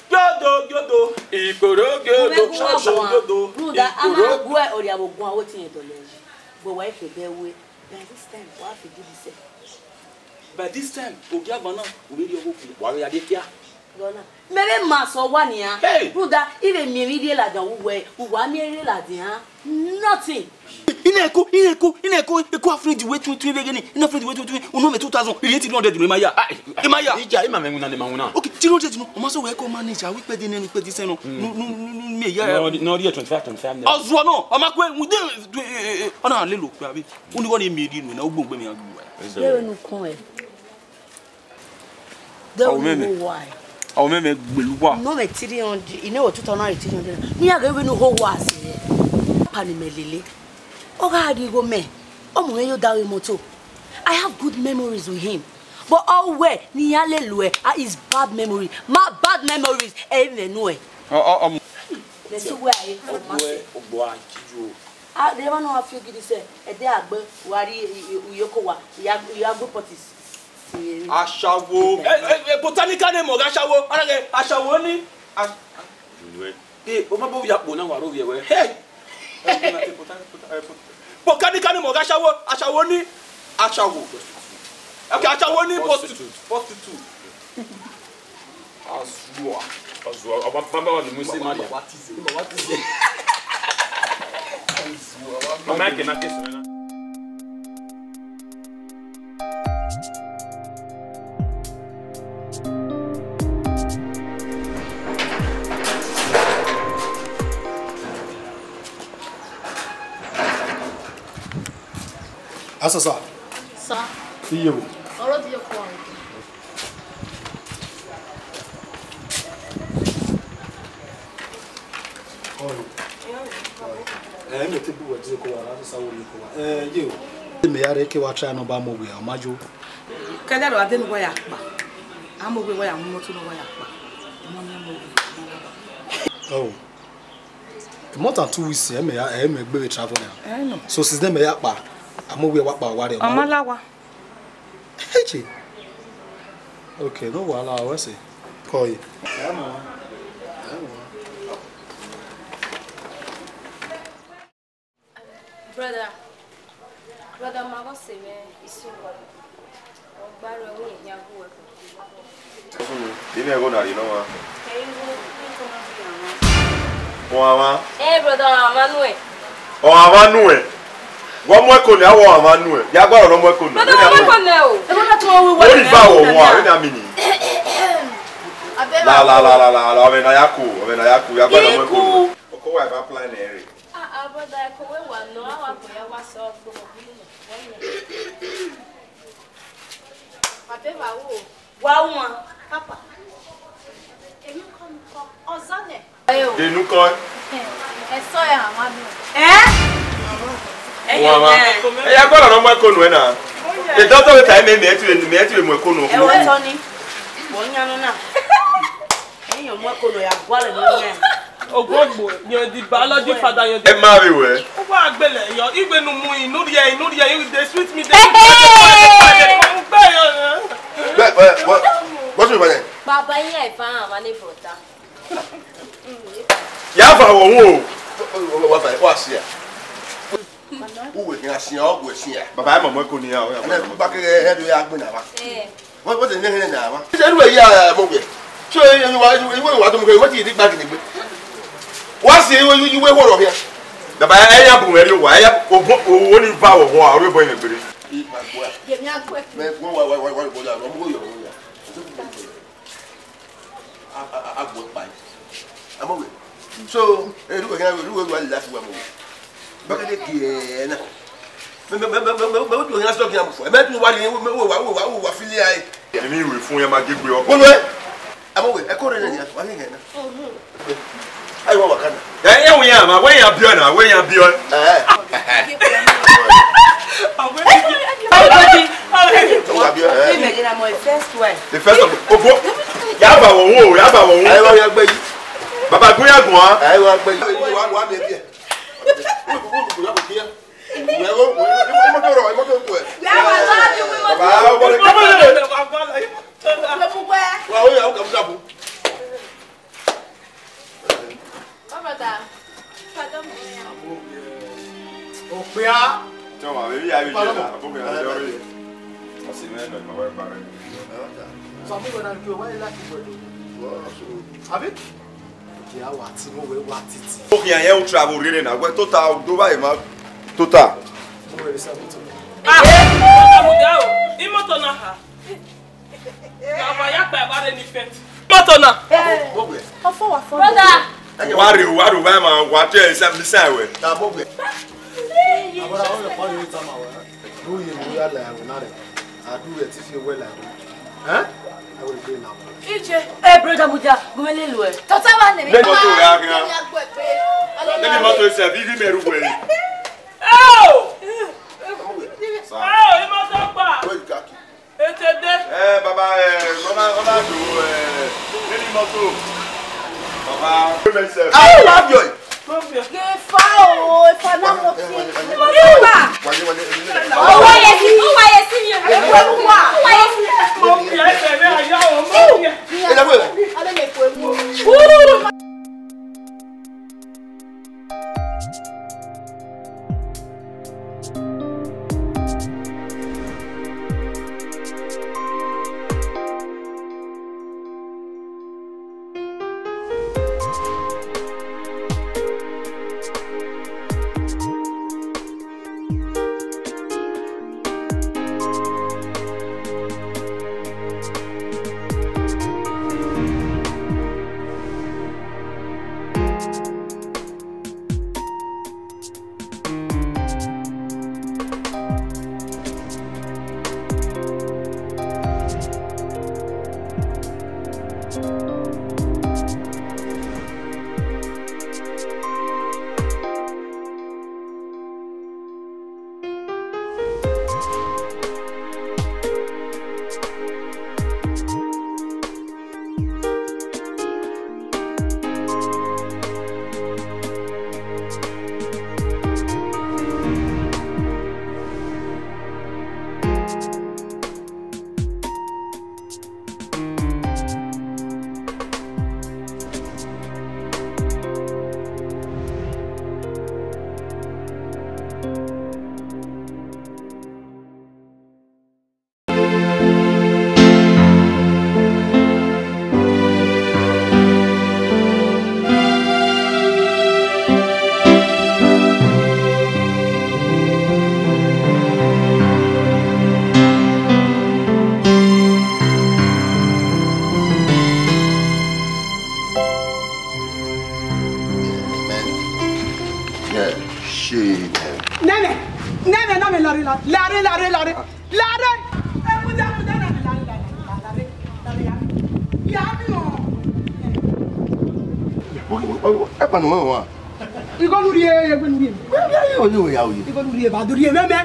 Giodo, giodo. Ikoro, giodo. Shọshọ, giodo. Ruda, a ma gu ẹ ọrriavbo guan, wo tiẹn dọlọ. But wa efe bẹ we. By this time, wa fi do this. By this time, ogiavan na, u vbe rhie ọghe okpia, wa vbe ya dee kia. Gọna. Mẹ vbe ma sẹ owa nian. Hey! Rhunmwuda, I vbe miẹn emwi rhie ladian vbe uwẹ, uwa miẹn rhie ladian. Nothing. I na ẹko, I na ẹko, I na ẹko, ẹko a friend wẹ tuẹn tuẹn vbe ghe ni, I na friend wẹ tuẹn tuẹn, unu mẹ two thousand, I rhie three hundred nọ, I ma ya. I ma ya. Ija, I ma mwẹ iwinna ne I ma winna. Okay, three hundred nọ, ọ ma sẹ wẹ ẹko manage, a wẹ ikpẹdẹ nẹ, ikpẹdẹ sẹ nọ, ne, ne, ne, ne mẹ ya. No, no, twenty-five, twenty-five naira. Ọzuọ nọ, ọ ma kue, ọ na lele okpia vbe. Unu igho ni miẹn rhie nuẹn na, ugbẹn ugbẹn mẹ iran gbe uwa. Yẹrẹ ne u kọn ẹ. Ọ mẹ mẹ. Ọ mẹ mẹ gbelu uwa. No mẹ three hundred, I ne wo two thousand three hundred. Ne iran ghe vbene u ho uwa sẹ. Papa ni mẹ lele. Ọ gha rhie igho mẹ. Ọ mu mwẹ ye odaro moto. I have good memories with him. But ọ wẹ ne iran lele uẹ, ah, is bad memory. My bad memories, ẹ i mwẹ nuẹ. Ọ, ọ, ọ. Let's see where I am. Ogbo a ju o. Ah, the one who have you give this, eh, a day agbo, wa rhie, i, i, i, uyoko wa, i ya, i ya gbe parties. Ashawo. Eh, eh, eh, botanical name of ashawo. Ara ge, ashawo ni. As-, eh, o ma bo ya kpo na wa ro vbe wẹ. Hey. Botanical name of ashawo, ashawo ni. Ashawo. Okay, ashawo ni prostitute. Prostitute. Azua. Azua. Ọba, baba wa ni mu isi Maria. Baba wa ti ze. Baba wa ti ze. Azua. Mama ke na ke sọ na. Asasa. Sa. Iye wo. Ọrọ di ọkọ. Ẹ, mẹ te bu wẹ die ko wa, ra sa wo ni ko wa. Ẹ, ye o. Mẹ ya rre ke wa try number Amowe, ọ ma yo. Kẹdẹ ro ade ne uwa ya kpa. Amowe wa ya mu moto ne uwa ya kpa. Ọmọ ni Amowe. Oh. A month and two weeks, ẹ mẹ ya, ẹ mẹ gbe vbe travel now. Ẹ nọ. So since then, mẹ ya kpa, Amowe wa kpa wa rre. Ọ ma la wa. Eche. Okay, no wahala, I will say. Call you. Brother, brother, ma go se me isu. Ọgba rẹ wo ya gu wẹ. Ivẹ ẹgho na rhie nọ wa. Ẹ, igho, igho na rhie nọ wa. Ọmwa. Eh, brother, ọmwa nuẹn. Ọmwa nuẹn. Wọ mu ẹko nẹ, wọ ọmwa nuẹn. Ya gba ọrọ mu ẹko nẹ. Brother, wẹ mu ẹko nẹ o. Ẹ bọ na tuma wi wa. Wo ri ba wọ wa, we na mini. La, la, la, la, la, la, ọmwa na ya ku, ọmwa na ya ku, ya gba ọrọ mu ẹko nẹ. Oko wa eva plan ẹ re. Ah, ah, brother, ẹko wẹ wa nọ, a wa gbe ya wa sẹ ọgbo. Wa wan, papa. Emwi kọ mi kọ, ọzọ nẹ. Denu kọ. Ẹsọ ẹ hama mi. Ẹ? Wa ma. Ẹ ya gbọdọ nọ mu ẹko nuẹn na. Edọtọ vbe ta mẹ, mẹ ti vbe, mẹ ti vbe mu ẹko nuẹn. Ẹ wẹ tọ ni. Wọ yan nọ na. Ẹyin ọmọ ẹko nuẹn ya gualọ nọ yan. Ogbogbo, you're the biology father, you're the. Ẹ ma vbe wẹ. Uwa agbele, yo, igbe nu mu, inu rhie, inu rhie, you dey sweet me, dey sweet me, dey sweet me, dey sweet me. Bẹ, bẹ, bọ, bọ sọ ìbàdàn. Baba yẹn ẹ fa àwọn ní bọ̀dá. Ya fa wọ wọn o. Wa fa, wa si ya. Uwe kì í na si ya, ọgwụ si ya. Baba ẹ mọ̀ mọ́ kò ní ya, ó yá. Ẹ bá kẹ́kẹ́ ẹ bí ya gbé nà wa. Ẹ. Wọ́n, wọ́n ti ní ẹ̀hìn náà wá. Ṣé irú èyí ara ẹ̀ mọ̀ wẹ̀? Ṣé ìwé ìwà tó mú kẹ́, wọ́n ti yìí gbàgìdì gbé? Wá sí ìwé, ìwé wọ̀rọ̀ yẹn. Baba, ẹ yà bùn ẹ̀rí wà, ẹ yà ògbó, òwò ní bá wọ̀ wọ́n, àwọn ìbọn ìlẹ̀ gbére. Ipa gua. Yẹmi agbẹ. Mẹ gua wa wa wa wa wa ya, ọmọ yọ ya. A a a gua pa. Amọ wẹ. So, eru wẹ eru wẹ wa la fi wa mo. Bakade giẹ na. Mẹ mẹ mẹ mẹ mẹ mẹ mẹ o tu yan stock yan mo fo. Mẹ tu wa ni mẹ wa wa wa wa fili ai. Èmi ìwé fún yẹn máa gé gbé ọkọ. Wọ́n lọ ẹ. Àmọ́ wẹ̀ ẹ kó rẹ̀ náà ni àtúwá ní ìyẹn náà. Ẹ wọ́n wà kánà. Ẹ yẹ wọ́n yẹn àmọ́ wẹ́n yẹn abiọ́ náà wẹ́n yẹn abiọ́. Ẹ. Everybody. Wọ́n abiọ́ ẹ. Women, they are my first wife. The first of obo. Yà á bà wọ̀ wọ́n o, yà á bà wọ̀ wọ́n. Ẹ wọ́n yà gbẹ yìí. Bàbá gbóyà gùn á. Ẹ wọ́n gbẹ yìí. Wọ́n wà mí ẹ bí ẹ. Wọ́n kò kó olùkọ́ yà kò kí ẹ. Ìwé ẹ̀rọ ìwé ìmọ́tò rọ̀ ìmọ́tò kù ẹ̀. Yà wà lọ́wọ́ ni wọ́n Bàbá ọmọ rẹ̀ kọ́mọ́ lè. Ló mú wẹ́. Wà ó yà ó kà fún dàbò. Bàbá ta. Pardon me. Òpè á. Tọ́wọ́ àbí bí ayé jẹ́ náà, àbúkẹ́ ọjọ́ rí. Ọ̀sìn mẹ́rin lọ́ọ́ ìmọ̀ wẹ́ parẹ́. Sọ fún ìwé náà kí o wáyé láti wẹ̀ lónìí. Àbí? Kí a wà tí mo wẹ̀ wá títì. Ó kì í yẹn ó travel rere náà, wẹ́ tó ta odó báyìí máa tó ta. Mo wẹ̀ sá mọ́tò. Ah, ọ̀dà mo dá o, imoto na ha. Bàbá ya pa ìbára ní fẹ́. Imoto na. Mo wẹ̀. Ọfọ wà fọ. Brother. Wa rè o, wa rè o, wa ma wa tẹ ẹ sá mi sá wẹ̀. Na mo wẹ̀. Àbúrò àwọn ọ̀rẹ́ pàdé ní ìtàmà wẹ̀. Lóye ìwé àlàyé náà rẹ̀, àdúrà ẹ̀ ti fi owó ẹ̀ làdó. Ẹ́? Ẹ wẹ̀ gbé náà. Ije. Eh, brother Muja, gumele lu ẹ. Tọ́tẹ́ wa nìyẹn. Lẹ́yìn mọ́tò rẹ̀ á gan. Lẹ́yìn mọ́tò ìṣẹ̀ bí rí mẹ́rù wẹ̀. Ẹ o! Ẹ o, ìmọ̀ tó pa. Where you got it? Ètè dé. Eh, baba, eh, ọmọ, ọmọ àdó, eh, lẹ́yìn mọ́tò. Baba, pay myself. Ah, you have your Gefa o, efa na mo ti. Wale, wale, wale. Ó wáyé sí, ó wáyé sí mi o. Ó wáyé sí mi. Ó wáyé sí mi. Ẹ lọ wẹ̀. Alẹ́ lè kó ewu. Yeah, man. Yeah, shit, man. Nene, nene, nene, lare, lare, lare, lare. Lare! Ẹ, mudia, mudia, lare, lare, lare, lare, lare, ya. Ya mi o. Ẹ pa nọ wa. Igho nu rhie, igho nu rhie. Oye, oye, oye. Igho nu rhie, ba du rhie mẹmẹ.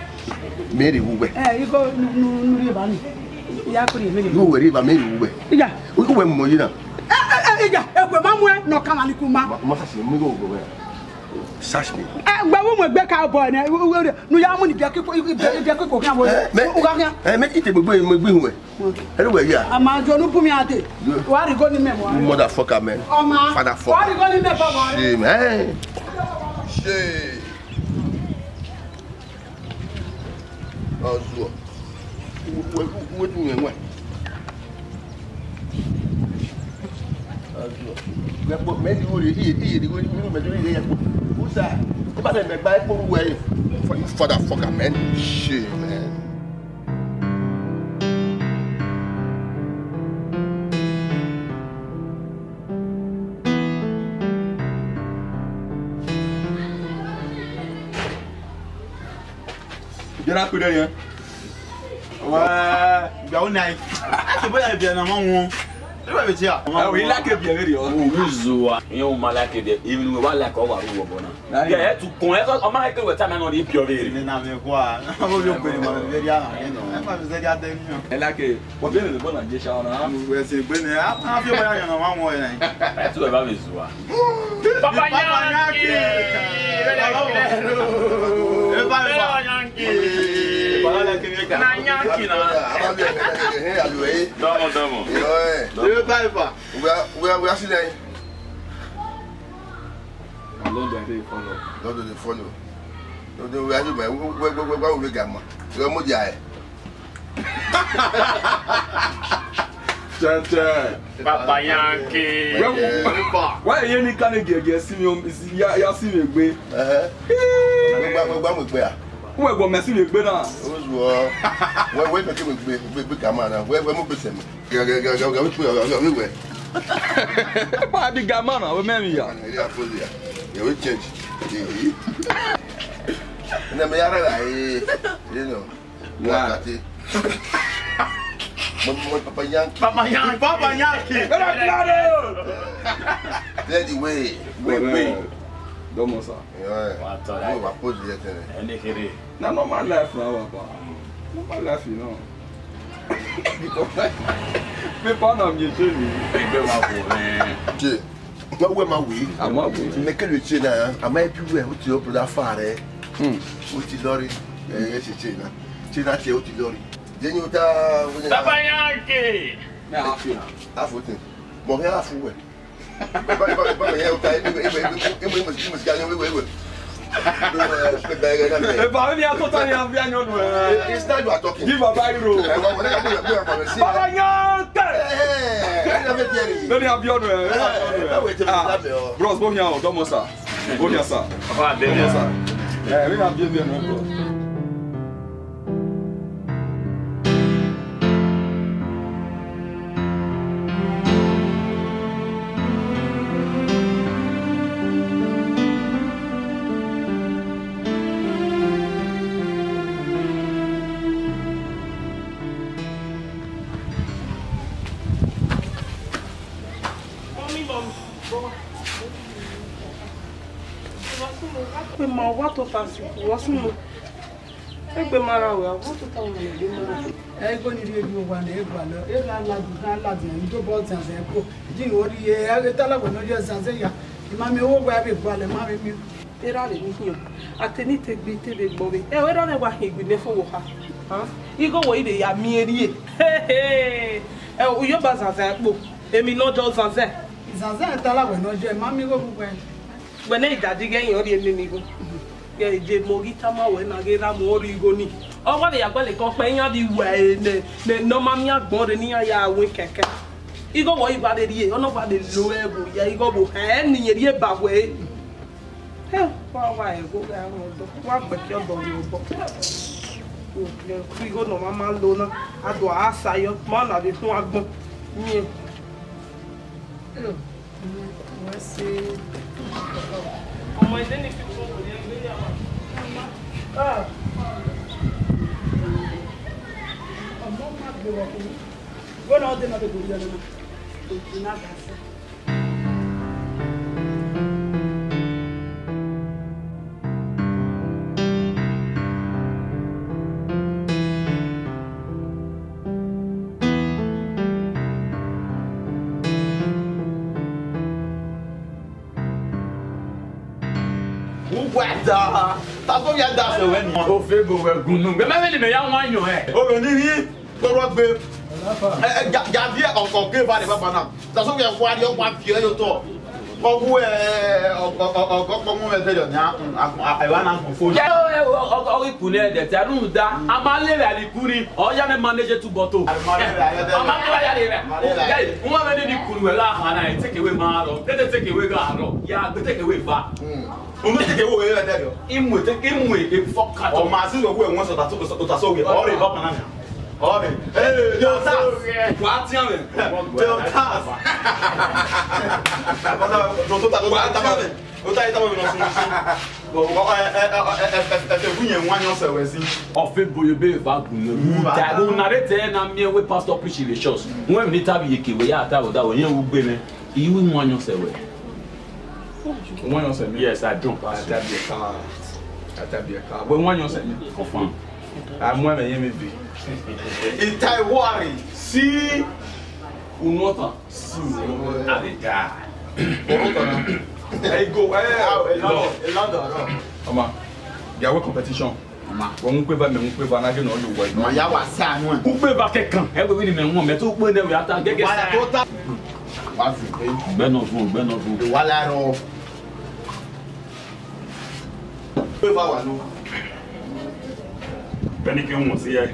Mary wu wẹ. Ẹ, igho nu, nu, nu rhie ba ni. Ya ko rhie mẹmẹ. Igho wẹ rhie ba Mary wu wẹ. Iya. Igho wẹ mọ yi na. Ẹ, ẹ, ẹ, iya, egbe ma mu ẹ, nọ kama ni ku ma. Ma, ma sa si, mu igho wẹ. Search me. Ẹ, gbẹ wo mu egbe ka bọ nẹ, nu ya mu ni biẹ kiko, biẹ kiko khian wo. Ẹ, mẹ, u gha khian. Ẹ, mẹ ite gbogbo mo gbe ihun ẹ. Ẹ ru wẹ ya. A ma jọ nu bu mi ade. Yo. Wa ri go ni mẹ mo. Motherfucker, man. Ọ ma. Fatherfucker. Wa ri go ni mẹ baba. Shame, eh. Shame. Ọzuọ. Uwe, uwe, uwe du yẹn wẹ. Ọzuọ. Wẹ kpo, mẹ di wo re, iye, iye di wo, mi mẹ di wo re yẹ kpo. Usa, iba sẹ mẹ gba ekpo ru wẹ. Fatherfucker, man. Shame, man. Ra kpedẹ riẹn. Wa, gba u nai. A ke bọ ya biẹ na ma wọn. Ẹ wẹ vbe dia? Ẹ wẹ, I like biẹ vberriọ. U wu zua. Iran u ma like biẹ, even we wa like ọ wa ru obọ na. Nice. Yeah, ẹ tu kọn, ẹ, ọ ma he ke wẹ ta mẹ nọ ni biẹ vberriọ. Ni na mẹ kua. Ọ vbe yo gbe ma vbe dia na. Ẹ ma vbe dia de ni. Ẹ like, wẹ biẹ vbe bọ na je sha ọna. Wẹ se gbe nẹ, a, a fi ọmọ ya yan na ma wọn ẹ na. Ẹ tu ẹ ba vbe zua. Papa Yankee! Papa Yankee! Papa Yankee! Papa Yankee! Na Yankee na. Dọmọ, dọmọ. Ẹ, bye, bye. We are, we are, we are still there. London dey follow. London dey follow. London, we are, we, we, we, we, we, we, we, we, we, we, we, we, we, we, we, we, we, Tẹtẹ. Papa Yankee. Wẹ, wẹ, wẹ, ye ni ka ne giẹgiẹ si mi, ya, ya si mi egbe. Ẹhẹ. Wẹ gba, wẹ gba mu egbe a? Wẹ gba mẹ si mi egbe na. Ozuọ. Wẹ, wẹ mẹ ke mu egbe, egbe, egbe ka ma na. Wẹ, wẹ mu egbe sẹ mi. Ga, ga, ga, ga, ga, wẹ, wẹ, wẹ, wẹ. Pa bi ga ma na, wẹ mẹ mi ya. Ẹ ya fo ya. Ẹ wẹ change. Ee. Nẹ mẹ ya rẹ la, ee. You know. Wa. Mo, mo, Papa Yankee. Papa Yankee. Papa Yankee. Very claro. Clear the way. Wait, wait. Dọmọ sa. Yeah. Wa tọ. Mo wa pose yet, eh. Ẹni kere. Na normal life na, wa pa. Normal life, you know. Because, me pa na mi je ni. Egbe wa ko, eh. Je. Ma wẹ ma wi. A ma wi. Mẹ kẹlẹ che na, a ma everywhere, o ti lọ brother fa rẹ. Hmm. O ti lọri, eh, ẹ se che na. Che na che o ti lọri. Jẹ ni o ta, o ni Papa Yankee. Mẹ a fi na. A fo tin. Mo he a fu wẹ. Ba, ba, ba, ba, ya o ta, ebe, ebe, ebe, ebe, ebe, ebe, ebe, ebe, ebe. Eba, ebe, ya tota ni a bia yan ọnu ẹ. It's now you are talking. Give Baba hero. Eh, well, well, well, well, well, see. Baba Yankee. Eh, eh, eh, eh, eh, eh. Lórí a bia ọnu ẹ. Eh, eh, eh, wait a minute, Ah, that, uh, bros, bro, yan o, dọmọ sa. Bro, yan sa. Baba, Dọmọ sa. Eh, we na bia bia ọnu, bro. Wẹ ma wa tota si, wa sunu. Egbe ma ra wẹ, wa tota wẹ egbe ma ra. Ẹ, igho ni rhie rhie owa nẹ, e gualọ, erha ladian, erha ladian, I do bọ zanzan ẹko. Di wẹ rhie, ẹ, e ta la wẹ ne ọ ye zanzan ya. I ma miẹn owa vbe gualọ, ma vbe miẹn. Erha vbe ni hiọn, a te ni te gbe, te vbe gbọ vbe. Ẹ, erha vbe wa hin egbe nẹ fo vbe oha. Hàn? Igho wẹ i vbe ya miẹn rhie. He, he. Ẹ, u yo ba zanzan ẹkpo. Emwi ne ọ jọ zanzan. Zanzan ta la wẹ ne ọ jọ, ma miẹn igho vbe uwẹ. Wẹ ne idadi ghẹ yan rhie nene igho. Ghẹ je mo ghi tama wẹ na ghe ra mu ọrri igho ni. Ọ wa vbe ya gualọ ke ọkpa iran vbe wa ẹre nẹ, nẹ, ne ọ ma miẹn agbọn rre ne iran ya win kẹkẹ. Igho wẹ i wa vbe rhie, ọ nọ wa vbe lo ẹvbo ya igho vbe ohan, ẹ ne irẹn rhie ba wẹ. Hẹ, wa wa ẹvbo gha rhọdọ, wa gbẹkẹ ọdọ rre obọ. Igho ne ọ ma ma lo na, a do a sa yọ, ma na vbe khuan agbọn. Miẹn. Wẹ se ọmọ ẹdẹ ni fi kún ọmọ ẹdẹ ni ya wa. Ah. Ọmọ ma gbe wa kunu. Wẹ na ọdẹ na de gori ọdẹ na. Oti na ga sẹ. Uwẹ da, ta ko ya da sẹ wẹ ni. Ofe go wẹ gunu. Mẹ mẹ ni mẹ ya wan yọn ẹ. Oro ni ri. Tọrọ gbe. Ẹ, ẹ, ja, ja viẹ ọ, ọ ke va rẹ baba na. Ta so vbe wa rri, ọ wa viẹ yo tọ. Ọ wu, ẹ, ọ, ọ, ọ, ọ, ọ, kpọ mu vbe ẹdẹ yọ nia, mm, a, a, ẹ wa na gun fo. Ya, ẹ, ọ, ọ, ọ, ikun nẹ ẹdẹ ta rhunmwuda, a ma lele alikun ni, ọ ya ne manage two bottle. A ma lele alikun. A ma lele alikun. Ya, ẹ, wọn vbe ne ikun wẹ gha han na, take away ma rọ, tete take away gha rọ, ya gbe take away va. Mm. Unu tike wo ere ẹdẹ rẹ. Imue te, imue e fuck cat. Ọ ma si wo ẹwọn sọ ta so, sọ ta so ge. Ọ rre ba pana na. Ọ rre. Hey, yo, ta. Wa ti ame. Yo, ta. Wa ti ame. Ota ita wẹ nọ sun sun. Ẹfe wu yẹn wan yọn sẹ wẹ si. Ọfe boyo be va gun ne. Mu ta. Unu na re te na miẹn wẹ pastor preach the church. Wẹ ni ta bi yeke wẹ ya ta wẹ da wẹ yẹn wu gbe nẹ. Iwu wan yọn sẹ wẹ. Wan yọn sẹ mi. Yes, I drunk pass you. Atabiẹka. Atabiẹka. Wẹ wan yọn sẹ mi. Confirm. A mu ẹmwẹ yẹn mi bi. Ita iwari. Si unu ọtan. Si unu ọtan. A lè da. Orúkọ náà. Ẹ igo, ẹ, ẹ, London, London, no. Ọma, they are competition. Ọma. Wọ́n ń pè bá mi, ń pè bá náà, kí ni wọ́n yóò wá. Màá yá wá sí àánú ẹ̀. Ukpe va kẹkan, ẹ wẹ ni mẹ wọn, mẹ tún ukpe nẹ wẹ ata gẹgẹ. Wàhálà tó ta. Wá sí pé. Gbẹnọ fún, gbẹnọ fún. Ìwà láàárọ̀. Pé bá wà nù. Bẹ́ẹ̀ni kí n wọ̀n sí ẹ.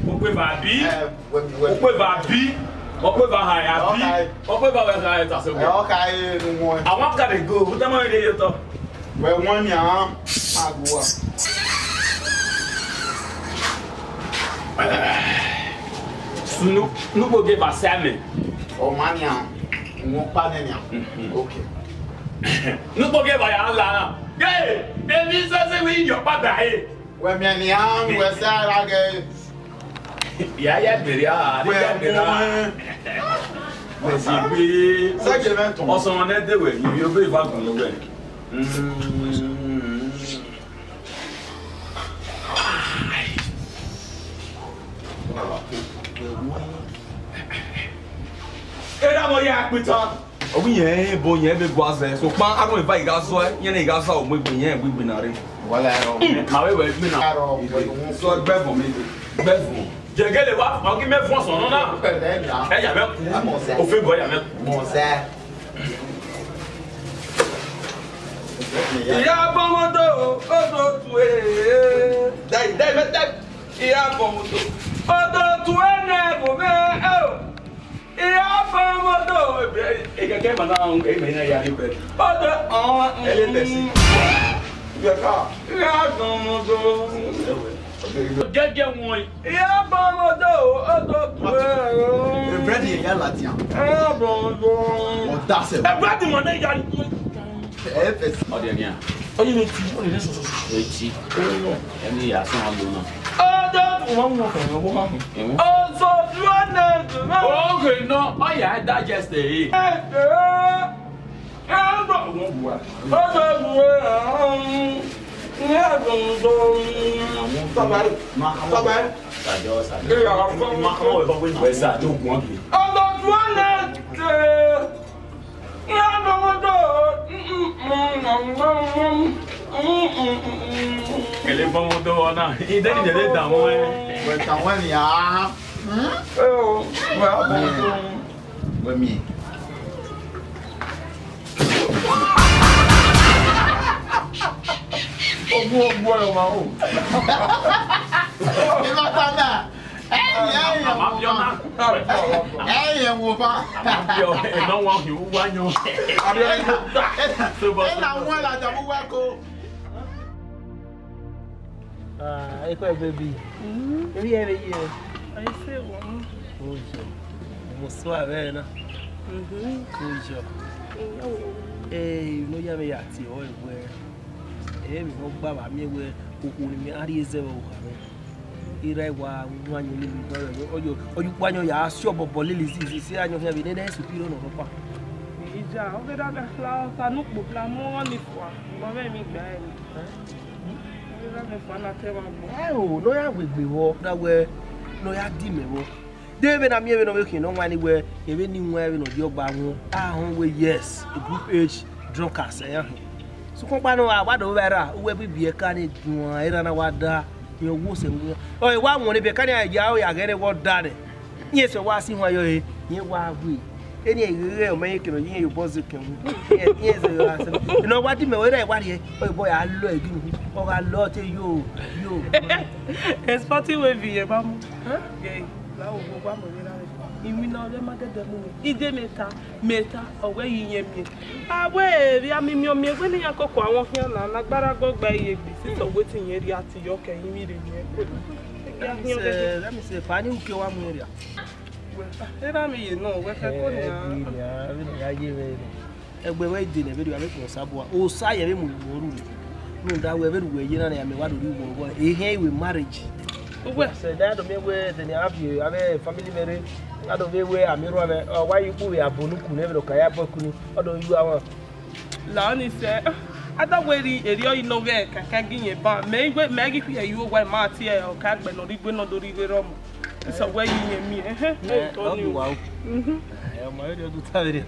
Ó pé bá bí. Ẹ, wẹmi, wẹmi. Ó pé bá bí. Ó pé bá ha ya bí. Ọkà ẹ. Ó pé bá wẹ ha ẹ ta sẹ wẹ. Ẹ, ọkà ẹ nu wọn. Àwọn kàdé go, ó tẹ́ mọ́ ilé yẹn tọ́. Wẹ wọn ni àwọn àgùwà. Sunu, nugbo ge ba sẹ mẹ. Ọma nian, wọn pa nẹ nian. Mhm. Okay. Nugbo ge ba ya la na. Hey, èmi sẹsẹ wí yọ padà he. Wẹ miẹn nian, wẹ sẹ ara gẹ. Ìyá yẹ bèrè a, wẹ ya bèrè a. Wẹ si gbé. Sẹjẹ mẹ tọn. Ọsàn nẹ de wẹ, yìí yóò bẹ ìfà gùn lọ wẹ. Mm. Erha vbe ọ ya kpitan. Ọ wẹ irẹn ẹbọ yẹn vbe gua zẹ, sokpan aro eva I gha zọe, iran na I gha za ọmọ egbe yẹn ẹvbo egbe na rre. Wala ẹrọ. Ma vbe wẹ egbe na. Ẹrọ. Zọ gbẹvọn mi. Gbẹvọn. Jẹgẹlẹ wa, ọ ghi mẹ vuọn sọn nọ na. Ẹ ya mẹ ku. Ofe bọ ya mẹ ku. Iya bọmọdo, odo tue. Dai, dai, dai. Iya bọmọdo, odo tue nẹ ẹvbo mwẹ, o. Iya bọmọdo, ekẹkẹ ma na, e mẹ na ya ni bẹ. Odo, ọ, ele bẹ si. Iya bọmọdo. Gẹgẹ wọn. Iya bọmọdo, odo tue. Bread yẹn ya ladian. Iya bọmọdo. Ọdasẹ. Bread mọ ne ya. Ẹfẹs. Ọdẹ ni a. Ọyẹ mi ti, ọdẹ ni sọsọ. Eti. Ẹni yà sọ wọn lọ náà. Ọdọ wọn mú ọkàn wọn wọ́n máa hùn. Ẹ̀wọ̀n. Ọsọ dúró náà dùn náà. Oge náà, ọyà ẹ digest ẹ. Ẹ ẹ ẹ bọ wọn bu wa. Ọsọ dúró náà. Ní ẹ̀dùn tó. Sábà. Sábà. Sàjọ, sàjọ. Ẹ yà wá fún. Má kọ́ ẹ̀ bá wẹ̀. Wẹ̀ sàjọ ògùn ọ̀gbìn. Ọsọ dúró náà tẹ̀. Kele bọmọdo ọna, idẹni dẹdẹ dan wọn. Wẹ tan wọn ni a. Wẹ mi. Ogun ogun ọyọ ma o. Ẹ ma ta na. Ẹ yẹ, ẹ yẹ, ma ma wọ biọ na. Ẹ yẹ wọ fa. Ma biọ, ẹ ma wọ hin uwa yan. Ẹ na wọn la jabu wa ko. Ah, ẹ kọ baby. Mhm. Eri ẹ vbe ye. Ẹ se wọ. Ojo. Mo so avẹ na. Mhm. Ojo. Ee, no ya me ya ti o egbe. Emwi ne ọ gba vbe miẹn wẹ okhuo ne imẹ a rhie zẹ vbe owa mwẹ. I ra wa wan yan lele nọ rẹ, ọ yo, ọ yo ukpa yan ya si ọbọbọ lele zizi, si a yan khian vbe nene superior nọ rhọkpa. Ija, ọ ghe da da la, ta ne ukpo la mu ọmọ ni fua, ugbọ mwẹ emwi gba ẹre. Ọ ghe da mwẹ fua na te wa gbọ. Ẹ o, ne ọ ya wegbe vbọ, da wẹ ne ọ ya di mẹ vbọ. De vbene a miẹn vbene ọ vbe khian ne ọ wan ni wẹ, emwi ne I wan vbene ọ di ọgba wọn, a họn wẹ yes, a group age drunkards ẹre a họn. Sokpan ọkpa nọ, a wa do vba ra, uwẹ bibiẹ ka ne duan erha na wa da, rẹn wo sẹ vbe. Ọ wa wọn ne biẹ ka ne a ya, ọ ya ghẹ ne wọ da nẹ. Iran sẹ wa si wan yọ re, iran wa we. Eni ẹghẹ ọmọ iran kẹmẹ, iran ye obọ zẹ kẹmẹ. Iran zẹ yọ ra sẹ. Nọ wa di mẹ wẹ ra wa rhie, ọ bọ ya lọ ẹdin, ọ gha lọ te yo, yo. Expecting we bi ye ba mu. Gay, la wo wo wa mo ni ra re. Iwinna ọre ma dẹdẹ mu mi. Ide mẹ ta, mẹ ta, ọ wẹ yi yẹn miẹn. A wẹ, vbe a miẹn miẹn wẹ ne iran koko àwọn khian na, na gbara gọ gba iye gbe, sisọ wetin yẹn rhie ati yọ kẹ irinmwi rre yẹn. Let me say, let me say, Pani, uke wa mu rhia. Erha mwẹ ye nọ, wẹ fẹko nian. Ẹgbẹ mwẹ dee nẹ, vberriọ avbe kpọlọ Osanobua, Osa ye vbe mu uwẹ ru rre. Rhunmwuda wẹ vberriọ uwẹ ye na nian, mẹ wa do rhie uwẹ ọghọ, ehẹn, iwẹ marriage. Uwẹ. Sẹ, ne a do miẹn wẹ, ẹdẹ ne a viọ avbe family mwẹ rre, a do vbe wẹ a miẹn erha mwẹ, ọ wa ye ukpu vbe abo ne ukun nẹ, vbe ne ọ ka ya bọ ẹkun ni, ọ do yu amwa. La ọni sẹ, a da wẹ erriọ ino ghẹ kaka gi yẹn ban, mẹ i wẹ, mẹ ghi khuẹ ye uwa ma tie ọka gbe nọ rhie igbe nọ do rhie ighe rọmọ. Isọ wẹ ye iyẹn miẹn, ẹhẹn, Mẹ, etọ ọ ni ghi o. Wa o. Mhm. Ẹ, ọmọ rẹ do ta vbe rre.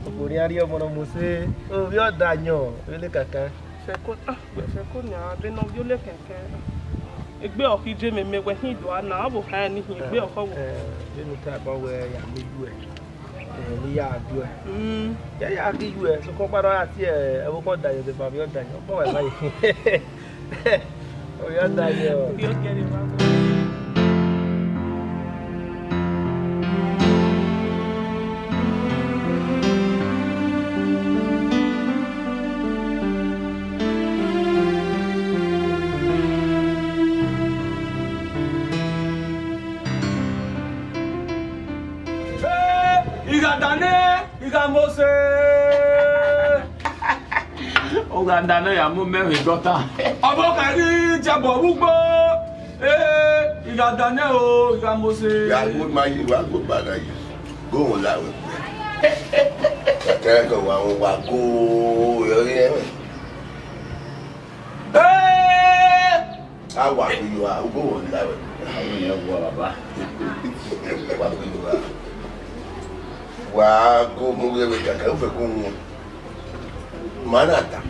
Okporian rhie ọmọ ne ọ mose, ovbi ọdayọn, vbene kaka. Fẹko, ah, fẹko nian, vbene ọ viọ ole kẹkẹ. Egbe ọkhi je mẹ, mẹ wẹ hin do a na, ọ vbe okha ni hin egbe ọkhọ wo. Ẹ, vbene u ta bọ wẹ ya miẹn uwẹ. Eh, ne I ya biẹ ọe. Mm. Ya ya ghi yu ẹ, sokpan ọkpa ne ọ ya tie ẹvbo khọ da yọ, vbe eva vbe ọdayọn, ọkpa wa eva ye. Ovbi ọdayọn. Yo kẹre ma. Eh, I gha danẹ, I gha mose. U gha danẹ ya mu mẹ vbe gọta. Ọvbokhan ghi jabọ vbe ugbo. Eh, I gha danẹ o, I gha mose. Ya go ma yi, wa go ba na yi. Go on la we. Kẹkẹ wa wa go yo ye. Eh! A wa gbe yo a, ugo wo la we. Àwọn yẹn wọ bàbá. Wa gbe yo a. Wa ko mu ghe we kaka, u fe ko wọn. Ma na ta.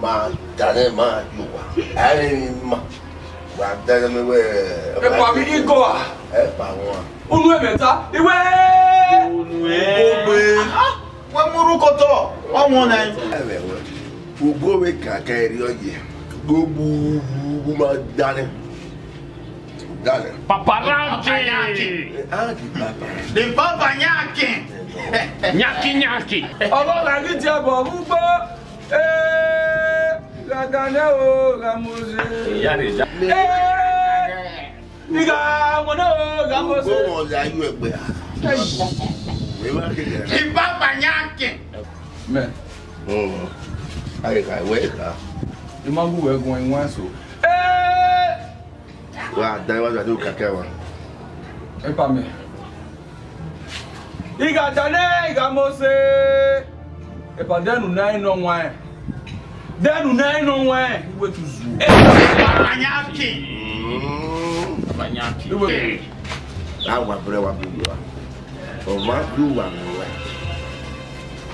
Ma ta ne ma yo wa. A re ma. Wa da ne me we. E pa mi igo a. E pa wọn. Unu ẹmwata. Iwe. Unu ẹ. Ogbe. Wẹ mu orhukọ otọ, ọ wọn nẹ. Ẹmwẹ wẹ, ugo vbe kaka erriọ ye, gogbu ma danẹ. Danẹ. Papa Yakin. Anki papa. The Papa Yakin. Yakin, Yakin. Ọmọ gha ghi tie ẹbọ vbe ugbo. Ee, gha danẹ o, gha mose. Ìyá rẹ̀ já. Ee. Iga mọnẹ o, iga mọ se. Go on, ya you egbe a. Wẹ ma ke gẹ. Iba banyaki. Mẹ. Mm. Aye ka, wẹ ka. I ma gu wẹ guan iwan so. Eh! Wa da wa da do kaka wa. E pa mẹ. Iga danẹ, iga mose. Epa dẹnu na i nọ wan. Dẹnu na i nọ wan. Iwe tu zuo. Epa Yakin. Mm. Papa Yakin. Iwe. A wa brẹ wa bu wa. Ọmwa du wa mu wa.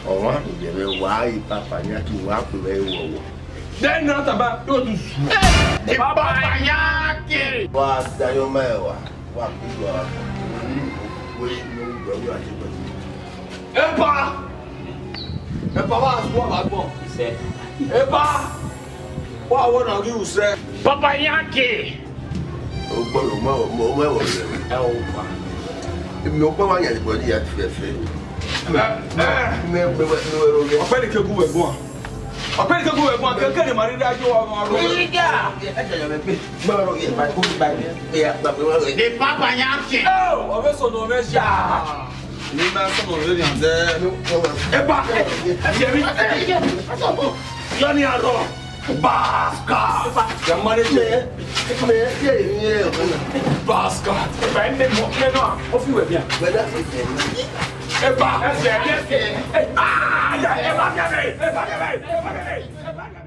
Ọmwa du yẹ vbe wa i Papa Yakin wa ku vbe wọ wọ. Dẹnu na taba, iwe tu zuo. Papa Yakin. Wa da yo mẹ wa. Wa ku wa. Wẹ, wẹ, wẹ, wẹ, wẹ, wẹ. Epa! Epa wa sua ba gbọn. Isẹ. Epa! Wa wọ na ghi usẹ. Papa Yakin. O gbọdọ ma o ma wọ rẹ. Ẹ o pa. Èmi ọgbọ́n wa yàn ìbọn ní ìyá fẹ́fẹ́. Ẹ, ẹ. Mẹ mẹ wẹ mẹ wẹ rọ yẹ. Ọpẹ́ ni kegu wẹ gbọn. Ọpẹ́ ni kegu wẹ gbọn. Kẹkẹ ni màrí dájú wa ma rọ. Ẹ jẹ yọ mẹ gbé. Mẹ wẹ rọ yẹ. Báyìí kó báyìí. Ẹ yà gbàgbé wẹ rọ yẹ. The Papa Yakin. Ẹ o, ọbẹ sọnù ọbẹ ṣá. Ni ma sọmọ vbe rhian zẹ. Epa, yẹmi. Yọ ni arọ. Bastard. Your manager. Bastard. Epa, ẹ mẹ mọ kẹ náà. Ó fi wẹ̀ bíà. Epa, ẹ sẹ, ẹ sẹ. Ah, ya, ẹ bá mi, ẹ bá mi, ẹ bá mi, ẹ bá mi.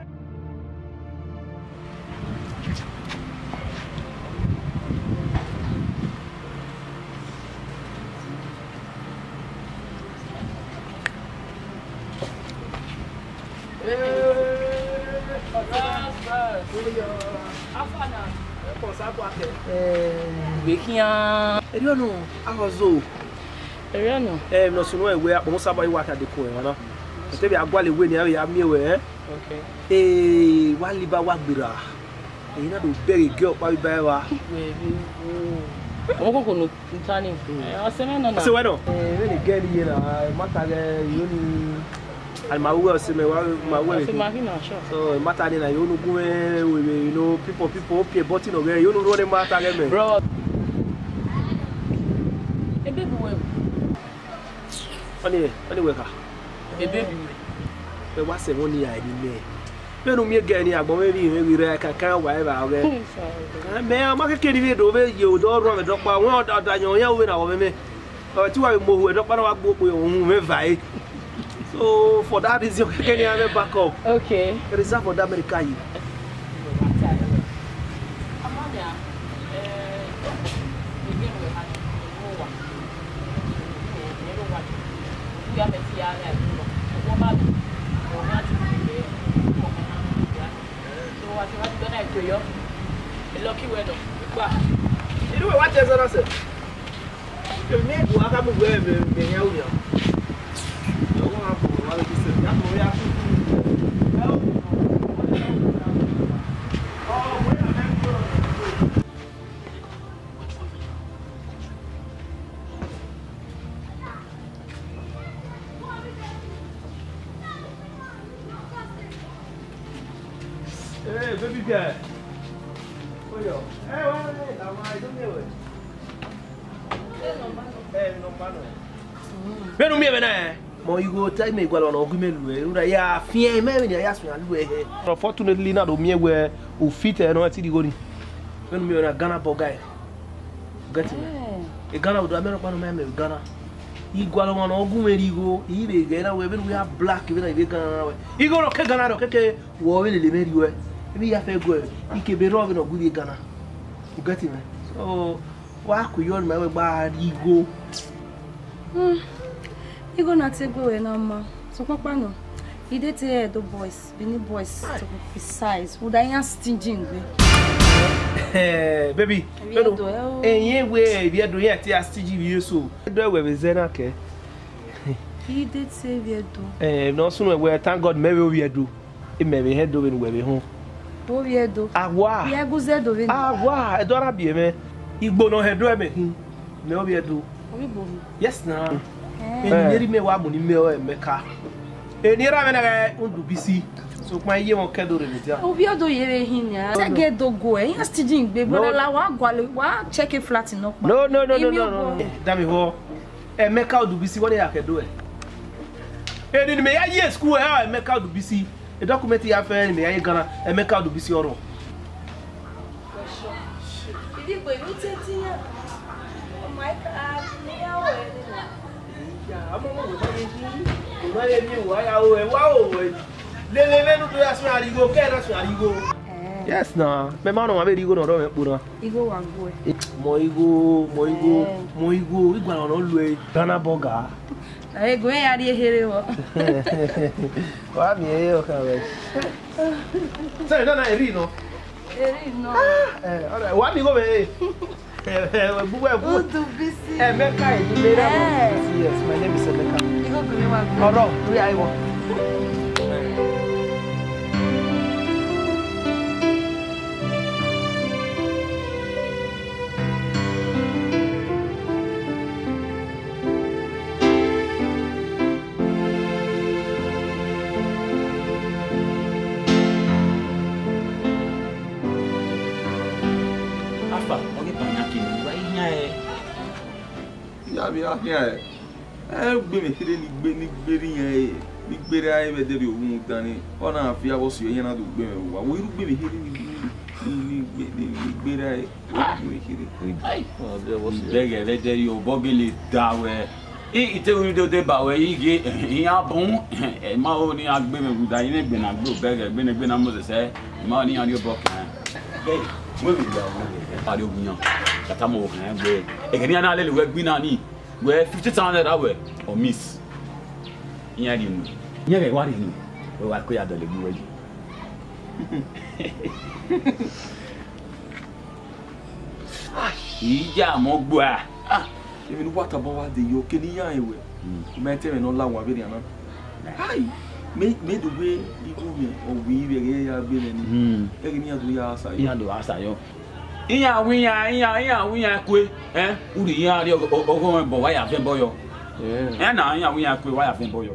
Vbe khian. Erriọ nọ, a ho zo. Erriọ nọ. Ẹ, emwi ne ọ sunu ẹre wẹ, akpọnmwẹ Osanobua i wa khian dekun ẹmwẹ na. Ọ te vbe a gualọ ewe ne a vbe ya miẹn wẹ, ẹ? Okay. Ee, wa liba wa gberra. Ehe na do bẹghe gie ọkpa vbe iba ẹre evba. Wẹ vbe wo. Ọmọ koko no ta ni. Ẹ, ọsẹ mwẹ nọ na. Ọsẹ wẹ nọ? Ẹ, vbene girl ye na, ma ta ghẹ, you know, and ma wẹ ọsẹ mwẹ, wa, ma wẹ. Ọsẹ ma ghi na, sure. So, ma ta ni na, you know, gu mwẹ, we, we, you know, people, people, okay, but you know, you know, run ma ta ghẹ mẹ. Bro. Baby wẹ. Ọni, ọni wẹ ka. E baby wẹ. Ẹ wa sẹ wọn ni ya ni mẹ. Vbene u miẹn gẹ ni agbọn mwẹ vbe irẹn vbe rre ka kan wa eva ọghẹ. Mẹ a ma keke ni vbe do vbe ye odọ rhuan vbe dọkpa, wọn ọda yan yan vbe na wọ mẹ. Ọ ti wa vbe mu ohu ẹdọkpa na wa gbe okpo ohun mwẹ va e. So for that reason, keke ni a vbe back up. Okay. Reserve for that America yi. Lucky well done. Irú ìwà tí ẹ sọ náà sẹ. Èmi ò wá ká mú ìwé ẹ̀mí mi yẹn wò yàn. Ìyàwó máa bọ̀ wá lójú sẹ́yìn. Ìyá kan yá kú. Hey, baby girl. Oyo. Hey, wait, wait, wait. Am I doing it? Hey, no, man. Vbene u miẹn vbe na, mẹ igho, te imẹ igualọ ne ọ gu imẹ lu ẹre, rhunmwuda ya fian imẹ vbene a ya suẹn lu ẹre hẹ. Unfortunately, na do miẹn wẹ u fit ẹre ne ọ ti rhie igho ni. Vbene u miẹn vbe na, Ghana ball guy. Get me? Eh. E Ghana odọ amẹ rhọkpa ne ọ ma mẹ Ghana. Igualọ ọmwa ne ọ gu mwẹ rhie igho, I vbe ghẹ na wẹ vbene u ya black vbene I vbe Ghana na wẹ. Igho rọ ke Ghana rọ keke wọ vbe lele mwẹ rhie uẹ. Emwi ya fẹ guẹ, I ke be rrọọ vbene ọ gu rhie Ghana. You get me? So, wa ku iyọ ne ma wẹ gba rhie igho. Hmm. Igho na te gu wẹ na ma. Sokpan kpa nọ, I dey te Edo boys, Benin boys, to be precise. Would I yan stingy ngbe? Eh, baby, Evie Edo, eh, oh. Eyin we Evie Edo yan te a stingy vbe so. Edo wẹ vbe zẹ na kẹ. I dey te Evie Edo. Eh, no sunu we thank God mẹ vbe Ovie Edo. Imẹ vbe hẹn do vbene uwẹ vbe họn. Ovie Edo. Awa. Ye gu zẹ do vbene. Awa, Edo Arabia mwẹ. Igbo nọ hẹ do ẹmẹ hin. Mẹ Ovie Edo. Ovie Igbo hin. Yes na. Eh. Eni ne rhie imẹ wa mu ne imẹ ọre Emeka. Eni erha mwẹ na gha Udubisi. Sokpan iye mwẹ kẹ do rre vbe dia. Ovie Edo ye vbe hin nia. Sẹ ghe do go ẹ. Iran stingy ngbe, brother, la wa gualọ, wa check a flat nọkpa. No, no, no, no, no, no. Dami ho. Emeka Udubisi, wẹ ne ya kẹ do ẹ. Eni ne mẹ ya ye school ẹ, Emeka Udubisi. E document ya fẹ ne mẹ ya ye Ghana, Emeka Udubisi ọrọ. Idigbo, I te tiyan. Ọ ma ka, ne ya ho ẹre na. Iya, ọmọ mọ wẹ ma ye yi. Ọ ma ye mi wa ya ho ẹ, wa ho ẹ. Lele vbene u do ya suẹn rhie igho, kẹ na suẹn rhie igho. Eh. Yes na, mẹ ma nọ ma vbe rhie igho ne ọ rọ mwẹ kpo na. Igho wa gu ẹ. Mọ igho, mọ igho, eh, mọ igho, igho ọmwa ne ọ lu ẹ. Ghana ball guy. Ẹ gu mwẹ ya rhie ehe vbọ. Wa miẹn ehe ọkhan vbe. Sẹ na na eri nọ. Eri nọ. Eh, all right. Wa mi igho vbe. Eh, eh, we bu we bu. Udubisi. Emeka, Emeka. Eh. Udubisi, yes, my name is Emeka. Igho gu mwẹ wa gu. Ọrọ, we are one. Afa, ọ ghi pan yan ke wa i khian ẹre. Ya vbe a khian ẹre. Ẹ gbe mẹ kherhe ni gbe, ni gbe rre iran ẹre, ni gbe rre ẹre vbe ẹdẹrriọ vbe uhunmwu dan ni, ọ na fi avbe ọse iran na do gbe mwẹ vbe owa. Wo i ru gbe mẹ kherhe ni, ni, ni gbe, ni, ni gbe rre ẹre, wo i ru gbe mẹ kherhe. Ai, ọ de ọvbọ ọse. Bẹghe vbe ẹdẹrriọ, obọ gele da wẹ. I, I te ru do deba wẹ, I ghe, iran bun, ẹ ma ho ne iran gbe mwẹ rhunmwuda, I mwẹ egbe na gbe obọ ẹghẹ, egbe ne egbe na Moses ẹ, I ma ho ne iran rhie obọ kan. Bẹghe, wẹ vbe ya wẹ, a rrie owiyan, ka tama ọvbokhan gbe. Ẹghẹ ne iran na lele wẹ gbe na ni, wẹ fifty thousand naira wẹ, ọ miss. Iran rhie unu. Iran ghẹ wa rhie unu, wẹ wa ko ya dọlegbe uwẹ yi. Iya mọ gbua. Ah, emwi ne uwa tobọ wa de yọ, kene iran ẹwẹ. Mm. Mẹ te mwẹ ne ọ la wan vberrian na. Ai, mẹ, mẹ do wẹ igho mwẹ, ọ wẹ ivbi ẹghẹ ya gbe mwẹ ni. Mm. Ẹghẹ ne iran do ya sa yọ. Iran do a sa yọ. Iran wẹ iran, iran, iran wẹ iran kue, eh? Urhi iran rhie ọgọ, ọgọ mwẹ bọ, wa ya vẹ ẹbọ yọ. Yeah. Eh, na, iran wẹ iran kue, wa ya vẹ ẹbọ yọ.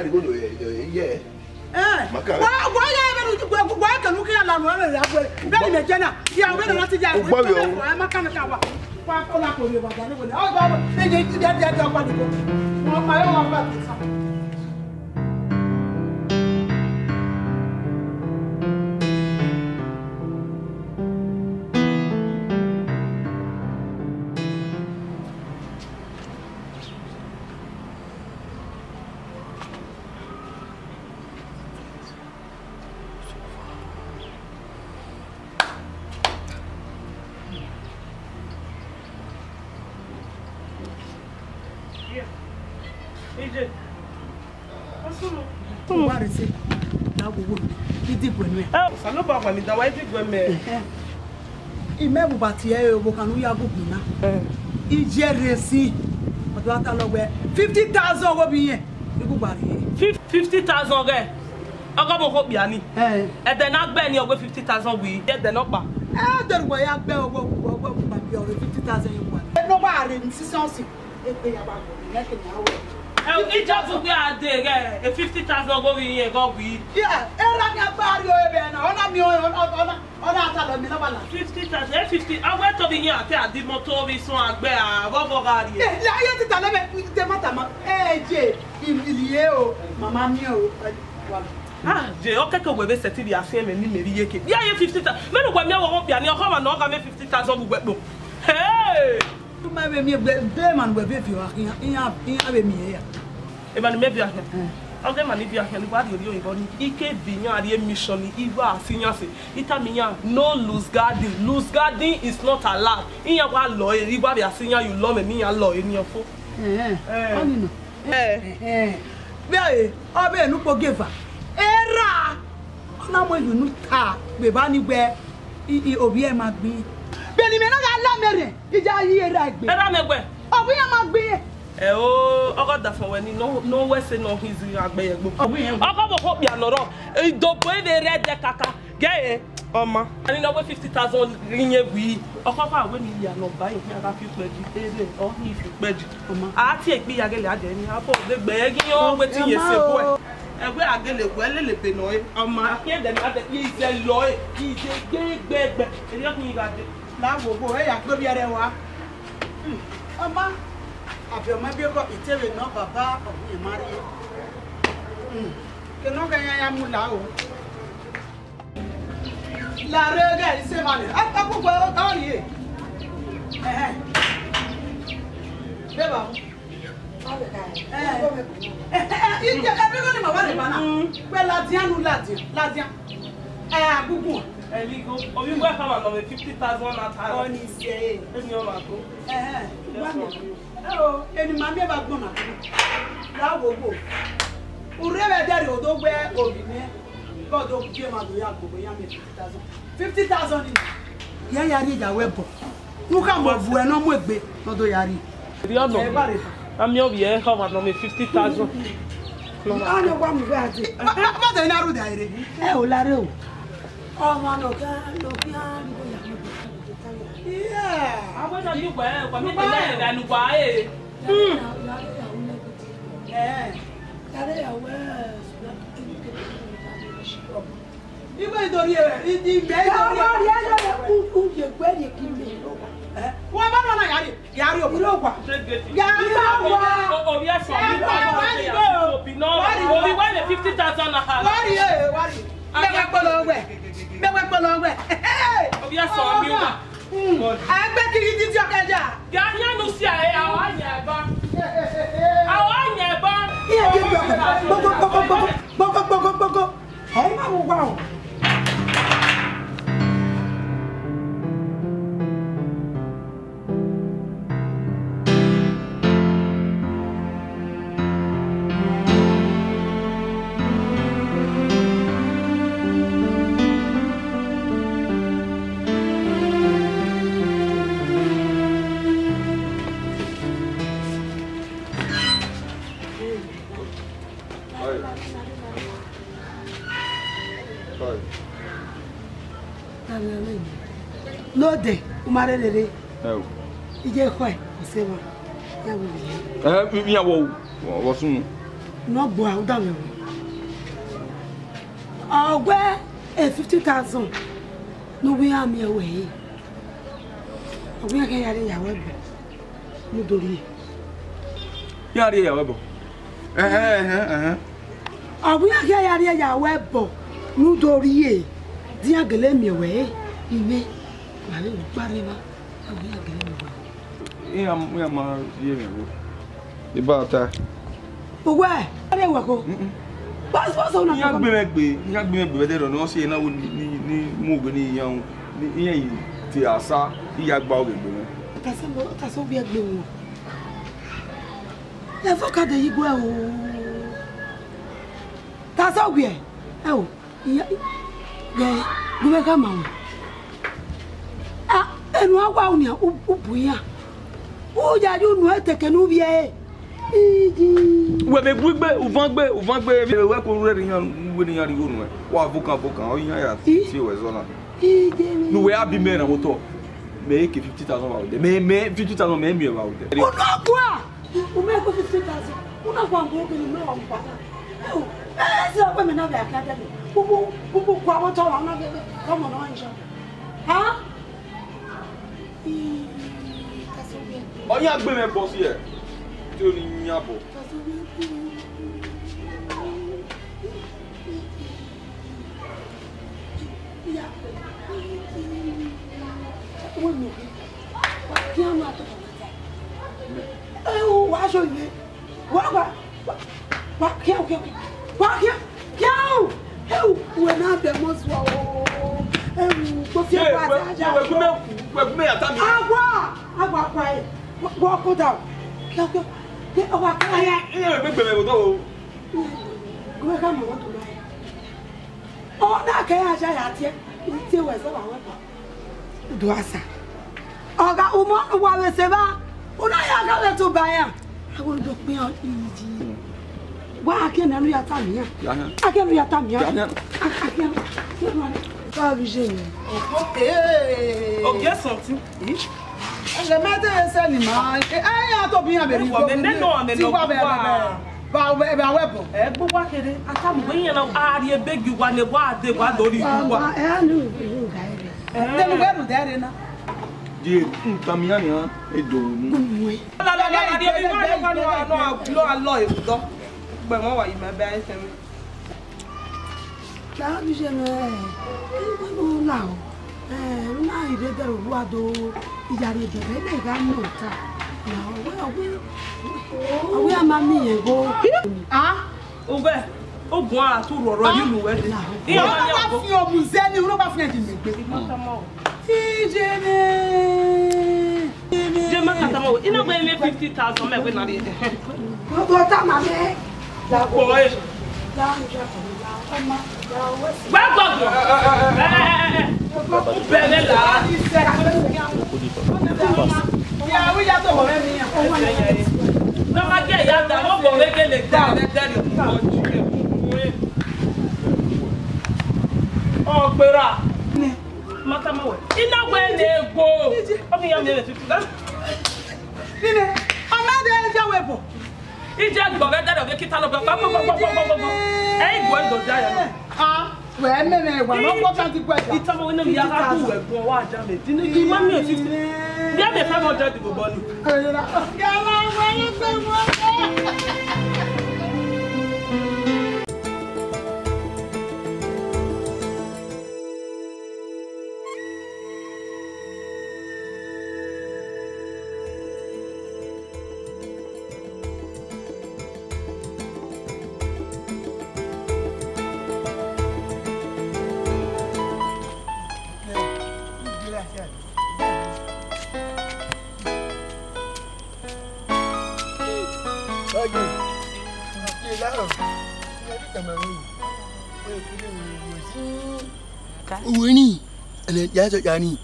a rhie igho ye. Eh. Ma ka. Wa, wa ya ebe nu, wa, wa ke nu ke ya la nu ebe ya gbe. Be ni me je na. Ya ebe na ti ja. Ugbọ yo. Wa ma ka na ka wa. Wa ko la ko ye wa ja ni wele. O ba, e je ti dia dia dia wa ni ko. Wa ma yo wa ba. Uwa rre sẹ, na wo wo, I diguẹ nuẹn. Ẹ, Osanobua wa ni da wa, I diguẹ mẹ. Ẹhẹn. I mẹ vbe uba tie ẹre, ọvbokhan ne u ya gu gbinna. Eh. I ye rre sin, ọ do ta lọ wẹẹ, fifty thousand ọghe ovbi irẹn, I gu gba rrie. Fif-, fifty thousand ọghe, ọghe ọvbokhan okpia ni. Eh. Ẹdẹ ne a gbe ni ọ wẹẹ fifty thousand wii, ẹdẹ nọkpa. Ẹ, de ru wẹ ya gbe ọghe, ọghe, ọghe, ọghe, ọghe fifty thousand ye wa. Ẹ, ne ọ gba rre ni sisan ọsi. Egbe ya ba gbe, mẹ ke ya wẹ. Ẹ, I just gbe a de ghẹ, e fifty thousand ọghe ovbi irẹn ghẹ wii. Yeah, erha ni a gba rrie ọre vbe na, ọ na miẹn ọre, ọ na, ọ na, ọ na ta lọ miẹn na ba la. Fifty thousand, eh, fifty, a wẹ to vbe iyan te a di moto vbe isun agbe a, vbọ vbọ gha rrie. Eh, la ye ti ta lẹ mẹ, te ma ta ma. Eh, je, ili ye o, mama mi o, eh, wa. Ah, je, ọ kẹkẹ wẹ vbe sẹtin vbe a fian ẹmwẹ ne imẹ rhie ke. Vbe a ye fifty thousand, mẹ ne uwẹ miẹn wẹ ọmọ okpia ni, ọ khama ne ọ gha mẹ fifty thousand vbe uwẹ kpo. Hey! U ma vbe miẹn egbe, de emwa ne uwẹ vbe viọ khian, iran, iran vbe miẹn ya. Emwa ne imẹ viọ khian. Eh. Ọghe emwa ne I viọ khian, ne I wa rhie orhiọn vbọ ni, I ke viọ iran rrie mission ni, I wa si iran sẹ. I tama iran, no loose guarding. Loose guarding is not allowed. Iran wa lọ ẹre, I wa vbe a si iran ye ulọmwẹ ne iran lọ ẹre nian fo. Eh, eh. Eh. Ọni nọ. Eh. Eh, eh. Vbe ẹre, ọ vbe ne ukpo gie eva. Erha! Ọ na mu yu ne u ta vbe evba ni wẹẹ, i, i, ovbi ẹre ma gbe. Vbene imẹ na gha la mẹ rẹn, I ya yi erha egbe. Erha mẹ wẹ. Ovbi iran ma gbe. Ẹ o, ọghe ọdafẹn wẹ ni, ne ọ, ne ọ wẹ sẹ ne ọ hin izi gha gbe ye ẹgbo. Ovbi iran. Ọghe ọvbokhan okpia ne ọ rrọọ, idobo ẹre rre ẹdẹ kaka. Gẹ ẹre, ọ ma. Ani ne ọ wẹ fifty thousand rhie wii, ọ khọ khọ wẹ ne I ya ne ọ ba ẹre, iran gha fi ukpẹ ji, erha ọ hin fi ukpẹ ji. Ọ ma. A tie ikpia ghele a dẹ ni, a bọ de gbe ẹre ghi yan wẹ te iyẹn sẹ buẹ. Ẹwẹ a gele wẹ lele ebe nọ ẹre, ọ ma. Iran dẹ ni a dẹ, iye izẹ lọ ẹre, iye gbegbegbe, erriọ khin gha dee. La wo wo, ẹ ya gbe ovbi ẹre wa. Hmm. Ọ ma, a viọ ma biẹ obọ, I te vbe nọ baba, ọ ma rrie. Hmm. Ke ne ọ gha ya ya mu la o. La rre ghe ise mwa nẹ. A, a, koko, ọ rrie. Ẹhẹn. Deba. Eh. Eh, eh, ike, ẹ, vbene ma wa rre ba na. Mm. Wẹ ladian nu, ladian, ladian. Eh, agungun. Ẹ, Ligo, ovbi uwa khama nọ mwẹ fifty thousand na ta. Ọ ni sẹ. Emi ọ ma ko. Eh, eh. Yes, ma. Ẹ o, eni ma miẹn vbe agbọn na. La wo wo. Urre vbe ẹdẹrriọ do wẹ ovbi mwẹ. God do gie ma do ya gbogbo ya miẹn fifty thousand. Fifty thousand ni. Ye ya rhie ya wẹ bọ. Mu khama ovuẹ ne ọ mu egbe ne ọ do ya rhie. Erriọ nọ. Ẹ, gbare. A miẹn ovbi ẹre khama nọ mwẹ fifty thousand. A nọ wa mu vbe a dee. Ba, ba, ba de na ru da ere. Ẹ o, la rre o. Ọmwa ne ọ khian, ne ọ khian rhie ya mu egbe. Yeah. A wẹ na miẹn uwa, wa miẹn egbe na ẹga ne uwa, eh. Hmm. Eh. Igbe idori ẹre, igbe idori ẹre. U, u ye gbe ye ki me. Eh? Wa ba na ya rhie, ya rhie owa. Irogwa. Ya rhie owa. O, o, ya sọ mi wa, ya sọ mi no. Wa rhie, wa rhie. Wa rhie. Mẹ wẹ kpolo wẹ. Mẹ wẹ kpolo wẹ. O, ya sọ mi wa. Mm. Ẹgbẹ kiri titi ọkẹja. Ya yan nu si a, a wa yan ẹba. A wa yan ẹba. Iye di gbogbo, gbogbo, gbogbo. Ẹ ma wo wa o. Node, u ma rherhe rre. Ẹ o. Iye khọe, ọ sẹ emwa. Ya wẹ vbe. Ẹ, mi, mi ya wọ, wọ, wọ sunu. Ne ọ gbe ua, u da mwẹ wẹ. Ọ wẹ e fifty thousand ne uwa iran miẹn ruẹ ẹre. Ọ wẹ iran khian ya rhie ya wẹ bọ. Ne u do rhie. Iran rhie ya wẹ bọ. Ẹhẹn, ẹhẹn, ẹhẹn. Ọ wẹ iran khian ya rhie ya wẹ bọ ne u do rhie, de iran gele miẹn ruẹ ẹre, imẹ, wa vbe vbe ọkpa rre evba, ọ wẹ iran gele miẹn ruẹ ẹre. Iran, iran ma rhie mwẹ ro. Ibata. Uwẹ, ọ rhie wẹ ko? Mm-mm. Bọs, bọs, ọ na iran gbe mwẹ gbe, iran gbe mwẹ gbe vbe ẹdẹrriọ ne ọ si ẹre na wo ni, ni, ni mu oghe ni iran, ni iran yi te asa, I ya gba oghe gbe mwẹ. Tasẹ, tasẹ ovbi ẹgbẹ wọn. Ẹvbo ka de yi guẹ o. Tasẹ ovbi ẹ, ẹ o, iya, ghẹ, gu mwẹ khama ruẹ. A, enu a wa unu, u, u bu iran. U ya ye unu ẹtẹkẹ ne u vbiẹ ẹre. Iji. Wẹ vbe gu igbe, uvan gbe, uvan gbe, vbe wẹ ko rre iran, wẹ ne iran rhie igho nuẹn. Wa vokan vokan, ọ iran ya I? Si wẹ zọ na. Ije mwẹ. Ne uwẹ ya bi mẹ na vbe otọ. Mẹ ke fifty thousand vbe odẹ. Mẹ, mẹ fifty thousand mẹ miẹn vbe odẹ. Unu gua! U mẹ ke fifty thousand. Unu gua ngo ke ni mẹ wa mu pata. Ẹ o, ẹ si ọkpẹ mẹ na vbe akia dẹ. Ubu, ubu gua vbe otọ wa na vbe, vbe, ọmọ na wa injọ. Ha? Ọ yan gbe mwẹ bọ si ẹ. Te oni yan bọ. Wa khian, khian, khian. Wa khian, khian. Ẹu, wẹ na bẹ mọ zua o. Ẹu, kpo fi ẹkpa ta ya. Wẹ gu mẹ, wẹ gu mẹ ya ta mi. Awa, awa, awa, ẹ. Wa, wa, go down. Khian, khian. Khian, wa khian. Iye, iye, gbegbe mẹ, go down o. Gu mẹ ka mọ mọto na. Ọ na kẹ ya ya ya tiẹ, tiẹ wẹ zẹ wa wẹ bọ. Udu asa. Ọga, u ma wa vbe sẹ evba, u na ya gha vbe tobọ iran. A wẹ do kpian iji. Wa a khian ne a nu ya tama iran. Ya, ya. A khian ne u ya tama iran. Ya, ya. A, a khian, khian wa. Ka ghi je ni. Oke something. Ẹghẹ mẹ te sẹ ni ma, e, a ya tobọ iran vbe rhie igho ne, ne, no, ne, ti no, wa vbe, wa. Vbe, vbe, vbe, vbe, vbe. Ẹ, gbe uwa kherhe, a tama wẹ iran na, a rhie ebe gie uwa ne wa dee, wa do rhie igho uwa. Ẹ, a nu, nu da ẹre. Ẹ. Then wẹ nu da ẹre na? Die, n tama iran nian, e do unu. Unu ẹ. La, la, la, la, die, be ma ne wa no, no, no, alo e do. Gbe wọn wa yi ma ba e sẹ mi. La bi je mẹ, ẹ, ẹ, ẹ, la o. Ẹ, u na rhie ẹdẹrẹ owa do, iyare bẹbẹ ne gha nọ ta. La o, wẹ, wẹ, wẹ a ma miẹn ẹvbo. Ah, uwẹ, u guan ra tu rhuọrhuọ yi unu wẹ dee. Iran ma miẹn ẹvbo. Fi omu zẹ ni, u na ba fi ẹdin mẹ gbe. Imatama o. Ije mẹ. Je ma kata ma wẹ, I na wẹ mẹ fifty thousand mẹ wẹ na rhie. Gbogbo ta ma mẹ. Kpọ e. Wẹ gbọgbọ. Ẹ, ẹ, ẹ, ẹ. Bẹrẹ la. Na ma gẹ ya da, ọ bọ vbe gele da, vbe da ni. Ọ gbera. Mata ma wẹ. I na wẹ ne gbo. Ọ ghi ya miẹn vbe tutu. Nene, ọ ma de ya wẹ bọ. I je gbọ vbe ẹdẹrẹ vbe kita lọ, gbọ, gbọ, gbọ. Ẹ i gbọ ẹdọ da ya nọ. Ah, wẹ mẹ mẹ wa, no go try to go. Itama wẹ ne ya ha ku wẹ gbọ wa ja mẹ. Dinu, I ma miẹn fifty. Bia mẹ five hundred go bọ ni. Ẹ, ya la wẹ, ya fẹ wẹ. Uwẹ ni, ẹnẹ ya sọ ya ni.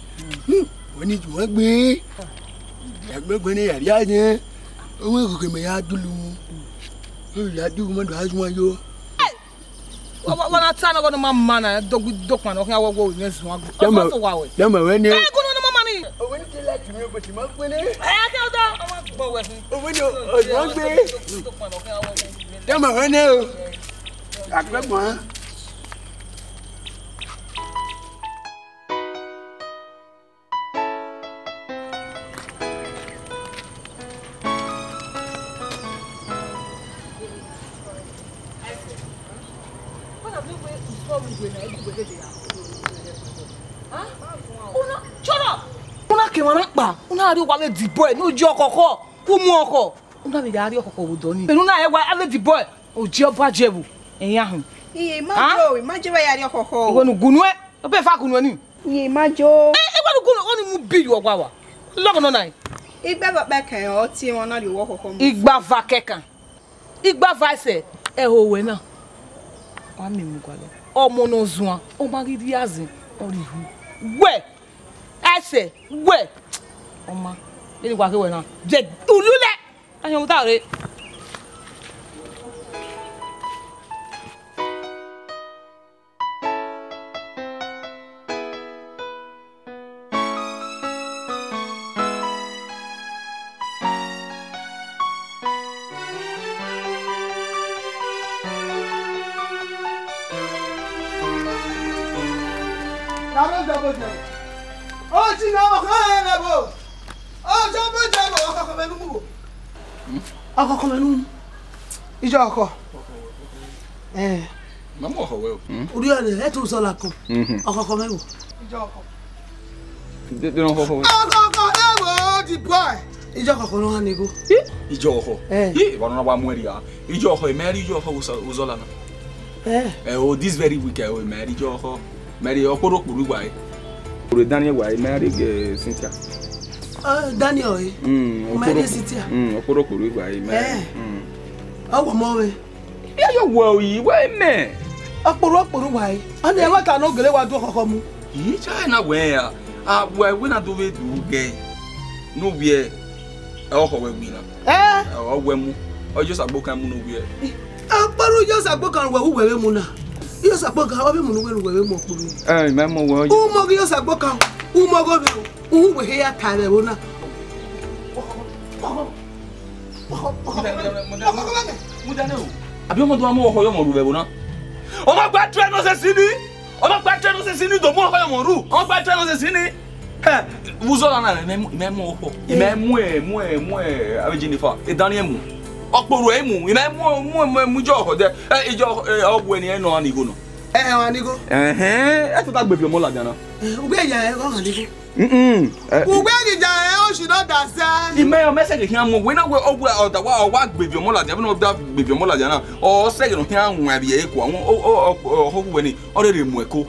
Hmm, uwẹ ni ju wọn gbe. Ẹgbẹgbẹ ne ya ria yẹn. Uwẹ koko mẹ ya dulu. Uwẹ ya dulu mọ do ajuwan yo. Wa, wa, wa na ta na, wa no ma ma na, dogbi dokpan, wa khian wa wo ne zuan. Dama, dama wẹ ni. Eh, ko no ma ma ni. Owẹ ni te la tumi o, ko ti ma gbe ni. Eh, ke o da, ọmọ gbọ wẹ fun. Owẹ ni o, o wa gbe. Dama wẹ ni o. Agbẹgbọn. Una ke emwa na kpa, una rrie owa vbe the boy ne u ye ọkhọkhọ, u mu ọkhọ, una vbe gha rrie ọkhọkhọ vbe odọ ni. Enu na rẹn wa avbe the boy, o je ọba je vbo, ẹyan hin. Iye, ima jo, ima je vbe ya rrie ọkhọkhọ. Iwẹ ne u gunu ẹ, ọ bẹ fa gunu ẹ ni. Iye, ima jo. Ẹ, ẹ, wẹ ne u gunu, ọ ni mu bi ru ọgua wa. Lọghọ nọ na. Igbe vbe ọkpẹkan, ọ tie emwa na rrie owa ọkhọkhọ mu. Igbava kẹkan. Igbava ẹsẹ, ẹho wẹ na. Wa miẹn mu gualọ. Ọmọ ne ọ zuan, ọ ma ghi rhie azin, ọ rhie ihu. Wẹ, ẹsẹ, wẹ. Ọ ma, vbene wa khe wẹ na. Je, ululẹ. Ayan uta re. Ọtẹn ne ọ khẹ ẹre vbo? Ọtẹn vbe jẹ vbo? Ọkọkọ mẹ nu mu vbo? Ọkọkọ mẹ nu mu. Ijọkhọ. Eh. Ma mu ọkhọ wẹ o. Urriọnẹ, ẹ tu sọ lakọ. Mhm. Ọkọkọ mẹ vbo? Ijọkhọ. De, de ọkọkọ wẹ. Ọkọkọ ẹ vbo, the boy. Ijọkhọ nọ gha ne vbo? Ijọkhọ. Eh. Ẹ, wa nọ na wa mu ẹre ya. Ijọkhọ, mẹ rhie ijọkhọ uzọ, uzọla na. Eh. Eh, oh, this very week, eh, oh, mẹ rhie ijọkhọ. Mẹ rhie ọkpọrọ kpuru igua e. Ore Daniel wa e, mẹ rhie ge Cynthia. Oh, Daniel e? Mm, mẹ rhie Cynthia. Mm, ọkpọrọ kpuru igua e, mẹ. Eh. Mm. Ọ wọ mọ vbe? Ya yo wọ yi, wẹ mẹ. Ọkpọrọ kpuru wa e. Ani ẹmwata ne ọ gele wa du ọkhọkhọ mu. Ii, cha na wẹ ya. A wẹ wẹ na do vbe du gẹ. No wẹ ọkhọ wẹ gbi na. Eh? Ọ wẹ mu. Ọ just agbo kan mu no wẹ. Ọkpọrọ just agbo kan wẹ wẹ mu na. Just agbo kan ọ vbe mu no wẹ wẹ mu ọkpọrọ. Eh, mẹ mọ wẹ. U mọ ghi just agbo kan. U mọ gho vbe. U wẹ he ya ta vbe vbo na. Mudia ne o. Abi ọmọ do wa mu ọkhọ yọ ọmọ ru vbe ẹvbo na. Ọmọ gba trẹ nọ sẹ si ni. Ọmọ gba trẹ nọ sẹ si ni do mu ọkhọ yọ ọmọ ru. Ọmọ gba trẹ nọ sẹ si ni. Hẹ, vbe uzọla na, imẹ mu, imẹ mu ọkhọ. Imẹ mu ẹ, mu ẹ, mu ẹ, avbe Jennifer. Edan ni emu. Ọkpọrọ emu. Imẹ mu, mu, mu, mu ijọ ọkhọ dẹ. Ẹ, ijọ, ẹ, ọ wẹ ni ẹ nọ ni igho nọ. Ẹ, ọmwa ni igho. Ẹhẹn, ẹ tota gbe viọ ọmọ ladian na. Ẹ, u wẹ ya ẹ, ọmwa ni igho. Mm-mm. Ẹ, u wẹ ghi ya ẹ, o si nọ da zẹ. Imẹ ọmọ ẹsẹ ghe khian mu, wẹ na wẹ, ọ wẹ, ọ da wa, ọ wa gbe viọ ọmọ ladian, vbene ọ da gbe viọ ọmọ ladian na, ọ sẹ ghe ne ọ khian wan vbiẹ eku, ọ, ọ, ọ, ọ, ọ, wẹ ni, ọ rherhe mu ẹko.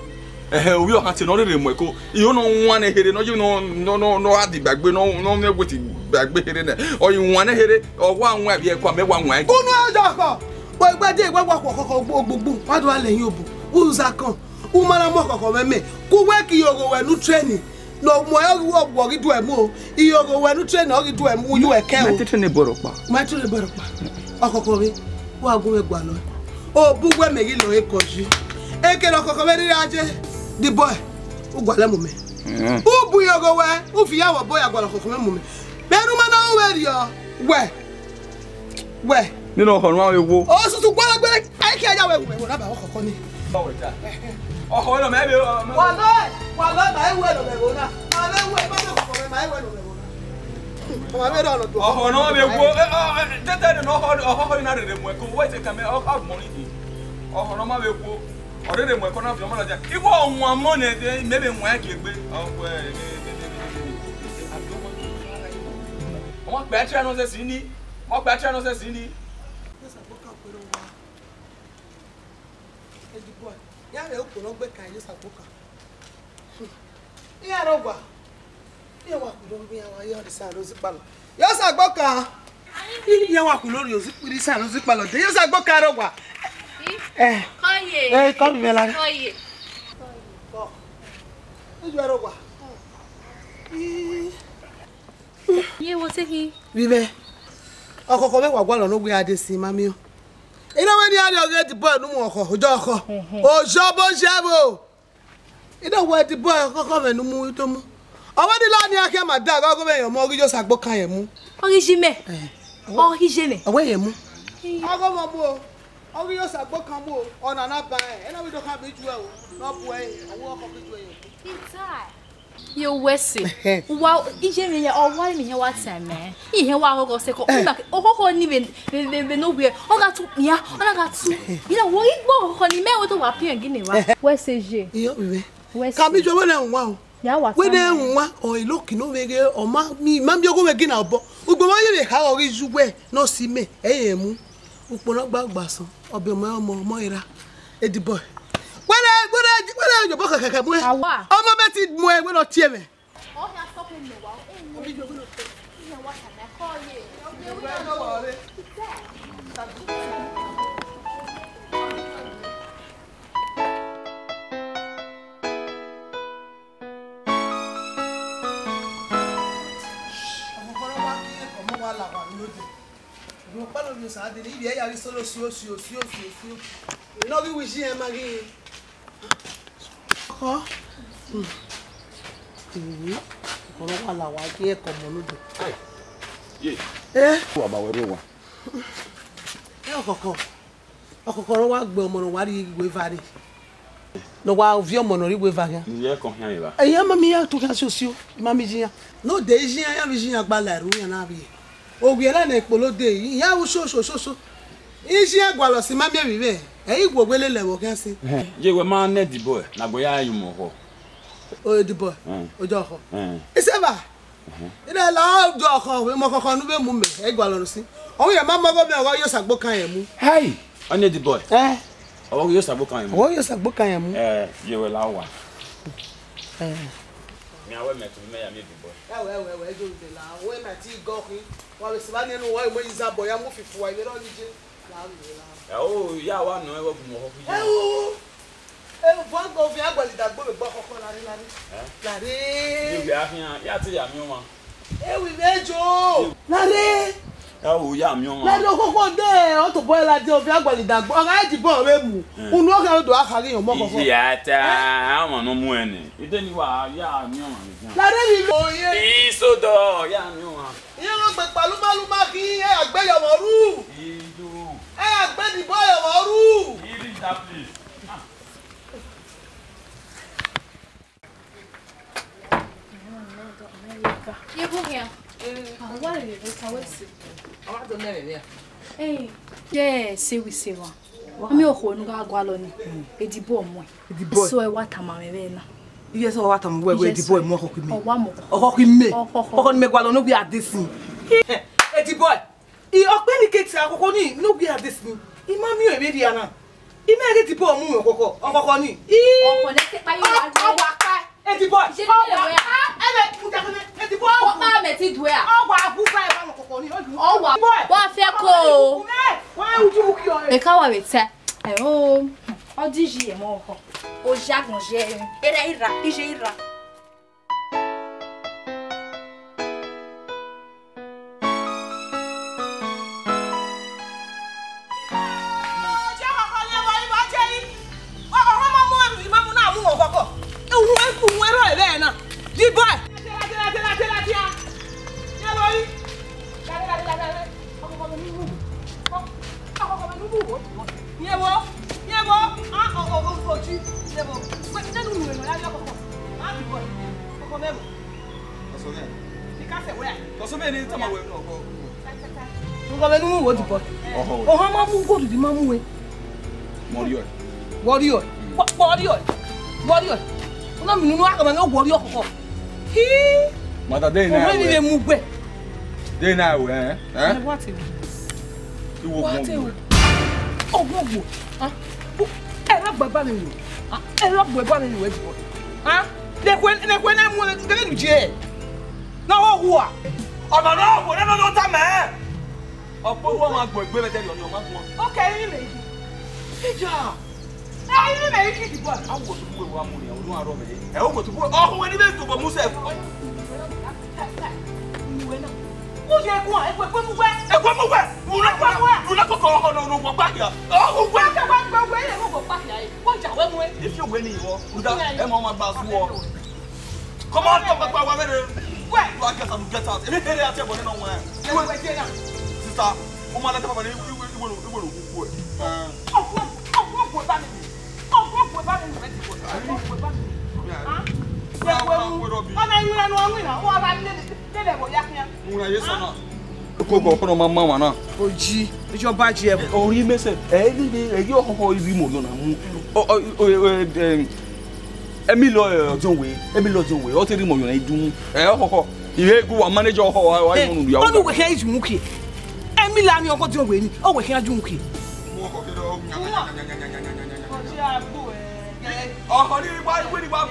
Ẹhẹ, ovbi ọhan te ne ọ rherhe mu ẹko. Iyo ne ọ wan nẹ here, ne ọ ye ne ọ, ne ọ, ne ọ, ne ọ gha di gbagbe, ne ọ, ne ọ miẹn weti gbagbe here nẹ. Ọ i wan nẹ here, ọ wa wan vbiẹ ẹko, amẹ wa wan ẹko. Unu ẹjọ kọ, wẹ gbẹdẹ, wẹ wa khuọ kọkọ ogbugbu, wa do gha lẹ hin obu, u za kọn, u ma na mu ọkhọkhọ mwẹ mẹ, ku wẹ ke ighogho wẹ ne u treni, ne ọ mu ẹ, ọ ghi wẹ ọ ghi duẹ mu o, ighogho wẹ ne u treni, ọ ghi duẹ mu, u yu ẹkẹ o. Mẹ te treni bọrọ kpa. Mẹ te treni bọrọ kpa. Ọkhọkhọ mwẹ, wa gu mwẹ gualọ. Obu wẹ mẹ ghi lọ ekọ yi. Ekene ọkhọkhọ mwẹ rhirhi a je, the boy, u gualọ mu mẹ. Mm. U bu ighogho wẹ, u fi iyawẹ obọ ya gualọ ọkhọkhọ mwẹ mu mẹ. Vbene u ma na ru vberriọ, wẹ, wẹ. Nene ọkhọ ne u vbe wo. Osusu gualọ gbere, a i khian ya wẹ wu mẹ, wẹ na ba ọkhọkhọ ni. Ọkhọ ne ọ mẹ vbe, ọ, ọ, Wa lọ, wa lọ, ma i wẹ ne ọ mẹ vbo na. Ma vbe wẹ, ma vbe ọkhọkhọ mwẹ, ma i wẹ ne ọ mẹ vbo na. Ọmwa vbe rọ nọ do. Ọhọ ne ọ vbe wo, ẹ, ọ, ẹ, tẹtẹ ne ọhọ, ọhọ na rherhe mu ẹko, wẹ te kan mẹ, ọ, ọ gbọn ni. Ọhọ ne ọ ma vbe wo, ọ rherhe mu ẹko na viọ ọmọ ladian. Iwẹ ọwan mọ nẹ, ẹ, mẹ vbe wan gie egbe. Ọ, ẹ, ẹ, ẹ, ọmọ kpẹ tẹ nonsense ni, ọmọ kpẹ tẹ nonsense ni. Ediboy, ya rhie ukpo ne ọ gbe kan ye Osagbokan. Iran rre owa. Iran wa khulo iran wa ye Osanrozikpalọ. Ye Osagbokan. Iran wa khulo rhie ozi-, Osanrozikpalọ de. Ye Osagbokan rre owa. Eh. Kọye. Eh, kọ vbe mwẹ lare. Kọye. Kọ. Ijo rre owa. Ih. Ye wo te khin? Vbe mwẹ. Ọkhọkhọ mwẹ wa gualọ ne ọ wẹ a de sin ma miẹn. Ina wẹ ne a rhie ọghe Ediboy ne u mu ọkhọ, ojọ ọkhọ. Ojọ obọ ye vbo. Ina wẹ Ediboy ọkhọkhọ mwẹ ne u mu do mu. Ọ wẹ ni la ni a khian ma da ghe ọghe mwẹ yan ọmọ, ọ ghi ye Osagbokan ye mu. Ọ ghi yi mẹ. Eh. Ọ ghi ye mẹ. Ọ wẹ ye mu. Ọghe ọmọ mu o. Ọ ghi ye Osagbokan mu o. Ọna na ba ẹn. Ena vbe do khan vbe ju ẹ o. Ne ọ bu ẹre. Ọ wẹ ọkhọ vbe ju ẹ ye. He died. Ye wẹ sẹ, wa, iye mwẹ ya, ọ wa mwẹ ya wa ta mẹ. Ihe wa hoho sẹ ko, eh, ima ke, ohoho ni vbe, vbe, vbe, vbe no wẹ, ọ gha tu kpia, ọ na gha tu. Ina wo igbo ohoho ni mẹ wẹ do wa pian gini wa. Wẹ sẹ ye. Iyo, vbe. Wẹ sẹ. Ka mi jo wẹ na nwa o. Ya wa ta mẹ. Wẹ na nwa, ọ iloki no vbe ghe, ọ ma, mi, ma mi ogo vbe gina obọ. Ugbo ma ye vbe kha ọ ghi ju wẹ, no si mẹ, ẹ ye mu. Ukpo na gba gba sọn, ọ biẹ ọmọ, ọmọ, ọmọ era. Ediboy. Wẹ na, wẹ na, wẹ na, yobọ kẹkẹ kẹ mu ẹ. Awa. Ọmọ mẹ ti mu ẹ, wẹ na tie mẹ. Rhunmwuda ne ovbi Osa dee, ivbi ẹre ya ghi solo sio, sio, sio, sio, sio. Ne ọ ghi wẹ iye ma ghi. Ọ. Hmm. Ọmọ wa la wa ghi ẹkọ ọmọ ne odẹ. Ai. Ye. Eh? Wa ba wẹ rre owa. Eh, ọkhọkhọ. Ọkhọkhọ ne ọ wa gbe ọmọ ne ọ wa rrie igho eva rre. Ne ọ wa viọ ọmọ ne ọ rrie igho eva khian. Ni ye ẹkọ khian evba. Ẹyẹ ma mi ya to khian sio sio, ma mi yi iran. Ne odẹ yi iran, iran vbe yi iran gba la ẹre, iran na vbe. Owiẹ na ne kpolo dee, iran ru sho sho sho sho. Iye gualọ si ma miẹn vbe ivẹ, ẹ i gu ogbe lele ẹvbo khian si. Ye wẹ ma nẹ Ediboy, na gbe ya yu mọ họ. O Ediboy, hmm, ojọ họ. Hmm. Iseva, hmm, ina la ojọ họ, mọ khọkhọ nu vbe mu mẹ, ẹ i gualọ si. Ọ ya ma mọ ghe mẹ, ọ gha ye Osagbokan ye mu. Hai, ọ nẹ Ediboy. Eh. Ọ gha ye Osagbokan ye mu. Ọ gha ye Osagbokan ye mu. Eh, ye wẹ la wa. Eh. Mi a wẹ mẹ tu mẹ ya mi Ediboy. Ẹwẹ, ẹwẹ, ẹwẹ, ejo de la. Wẹ ma ti gọ khin. Wa vbe sẹ evba nian ne uwa mu iye Osagbo ya mu fifu wa, ivbe rọ ni je. La vbe la. Ẹ o, ya wa nọ ẹvbo gu mọ khọkhọ iye. Ẹ o. Ẹ o, vọ gbe ovbi agbọlidagbo vbe gbe ọkhọkhọ lare lare. Ẹ? Lare. Ivbi a khian, ya te ya miẹn ọmwa. Ẹ wẹ ivbi ejo. Lare. Ẹ o, ya miẹn ọmwa. Lare ọkhọkhọ de, ọ tobọ lade ovbi agbọlidagbo. Ọ gha Ediboy vbe mu. Ẹ. Unu ọ gha do a kha ghi yan ọmọ khọkhọ. Iye a ta, ọmwa ne ọ mu ẹnẹ. Ide ni wa ya miẹn ọmwa vbe khian. Lare vbe ivbi oye. Isodọ, ya miẹn ọmwa. Iran gbe kpa lumaluma khin, ẹ gha gbe ye ọmọ ru. Idu. Ẹ gha gbe Ediboy ye ọmọ ru. Leave that place. Ah. Ye bu hian. Ah, wa rere vbe ta wẹ se. Ọ wa do nẹ vbe vbe a? Eh, ye se wi se wa. Ami okhuo ne u gha gualọ ni, Ediboy muẹn. Ediboy. So ẹ wa tama mwẹ vbe na. Iye sẹ wa tama wẹ wẹ Ediboy mu ọkhọ ki mẹ. Ọ wa mu. Ọkhọ ki mẹ. Ọkhọ, ọkhọ. Ọkhọ ne mẹ gualọ ne ọ wia de sin. Ediboy. I ọkpẹn ni ke tie ọkhọ ni ne ọ wia de sin. I ma miẹn emwi rhia na. I mẹ ghe Ediboy mu ọkhọ, ọkhọ ni. Ọkhọ ne ke pa yi wa. Ọ wa ka. Ediboy. Ṣé kí lè wẹ̀? Ẹ bẹ, mo jẹ́ kí ni, Ediboy. Ọ pa mẹ ti dùn ẹ. Ọ wa gu ba ẹ ba ọkhọ ni. Ọ wa. Ediboy. Wa fẹ́ kó o. Wa uju mu kí ọ. Ẹ ká wa vbe tẹ. Ẹ o, ọ di ji ẹ mọ ọkhọ. O ja gbọn je ẹ. Erha ira, ije ira. Ọsọmẹ. Ọsọmẹ ni tama wẹ nọ. Nko vbe nu wo dibọ. Ọhọ. Ọhọ ma mu gold di ma mu we. Mo ri ọe. Wọ ri ọe. Wọ ri ọe. Wọ ri ọe. Una mi nunu a kama no wọ ri ọkọ. Hi. Mata de na. Ọmọ ni le mu gbe. De na we, eh? Eh? What a. Iwo mo. What a. Ọgbọgbọ. Ah. Ẹ rọ gbẹgba mi wò. Ah, ẹ rọ gbẹgba mi wò ẹ dibọ. Ah. Nekhue, nekhue na mu ẹ gẹgẹ nu je. Na ho hua. Ọmọ na wo ne no ta mẹ. Ọkpọ wo ma gbọn egbe vbe ẹdẹrriọ ni ọ ma guan. Okay, ẹ i re mẹ yi. Ija. Ẹ i re mẹ yi ki dibọ. A wo tupu wa mu ni, o nu arọ mẹ. Ẹ o wo tupu. Ọ hu ni be to bo mu sef. Mu ye guan, ẹ kue mu wẹ. Ẹ kue mu wẹ. Mu na koko ọhọ na, unu wọ gba hia. Ọ hu wẹ. Ẹ kue mu wẹ, ẹ kue mu wẹ. Ifi owe ni iwọ. Uda, ẹ ma ma gba zuọ. Come on, come back, wa vere. Wẹ. You are get out, get out. Emi here ya te bo ne no wa. Sister, o ma la ta papa ni iwe iwe iwe no ku ku. Ọgwọ, ọgwọ, ọgwọ ba mi. Ọgwọ, ọgwọ ba mi, ọgwọ ba mi. Ọna iwinna ne ọ winna, ọ ra lele, lele ẹvbo ya khian. Iwinna ye sẹ na. Ko gọ kọnọ ma ma wa na. Oji, ijọba ji ẹvbo. Orin mẹsẹ, ẹ ni, ẹ yi ọhọhọ iri mo yọ na mu. Ọ, ọ, ọ, ẹ, ẹ, Emilọ ọdiọn wẹ, Emilọ ọdiọn wẹ, ọ te rhie imọyọ na idunmwu. Ẹ, ọhọhọ, I vbe gu wa manage ọhọ wa, wa imọ nu ya. Ọnu wẹ khian izu mu kie. Emilọ ọmọ ọkọ ọdiọn wẹ ni, ọ wẹ khian ju mu kie. Ọhọ ni wa, iwe ni wa.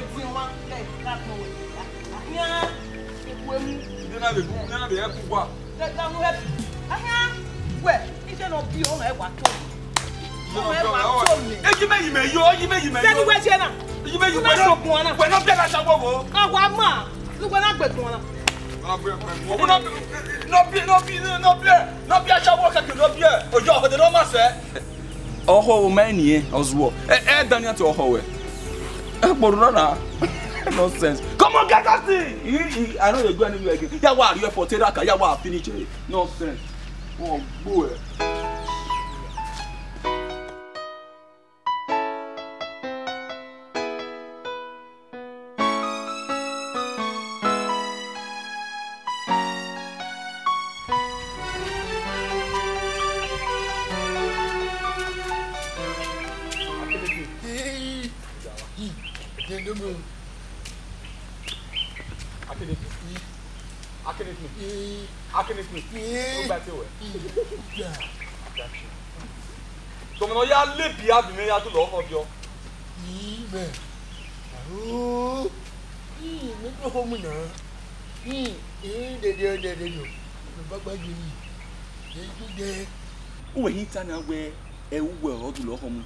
Ibi na vbe gu, ibi na vbe ẹ gu wa. Ahian, wẹ, iye ne ọ biẹ ọmọ ẹ wa to. Ọmọ ẹ wa to mi. Eyi mẹ yi mẹ yo, eyi mẹ yi mẹ yo. Sẹni wẹ jẹ na. Eyi mẹ yi mẹ yo. Sokun na. Wẹ nọ biẹ na ṣa gbogbo. Awa ma, ni wẹ na gbẹgbọn na. Ọmọ nọ biẹ, nọ biẹ, nọ biẹ, nọ biẹ, nọ biẹ aṣawo kẹkẹ nọ biẹ. Ojo ọkọ de nọ ma sẹ. Ọhọ o ma eni ẹ, ọ zuọ. Ẹ, ẹ, Daniel te ọhọ wẹ. Ẹ kpọrọ na na. Nonsense. Come on, get us in. I, I, I know you go anywhere again. Ya wa ri for teraka, ya wa finish it. Nonsense. Oh, boy. Akinekun. Akinekun. Akinekun. Ó gbà tí ó wẹ̀. Tọmọ náà yá lébi àbí mi yá tó lọ́ọ́ kọ́ bí ọ. Ìmẹ̀. Àrùn. Ìmẹ̀ tó kọ́ mu náà. Ìdẹ̀dẹ̀ ọ̀dẹ̀dẹ̀ yọ. Ló bá gbájú mi. Èyí tó jẹ. Uwe hin ta na wẹ ẹ uwe ọdún lọ́ọ́ kọ́ mu.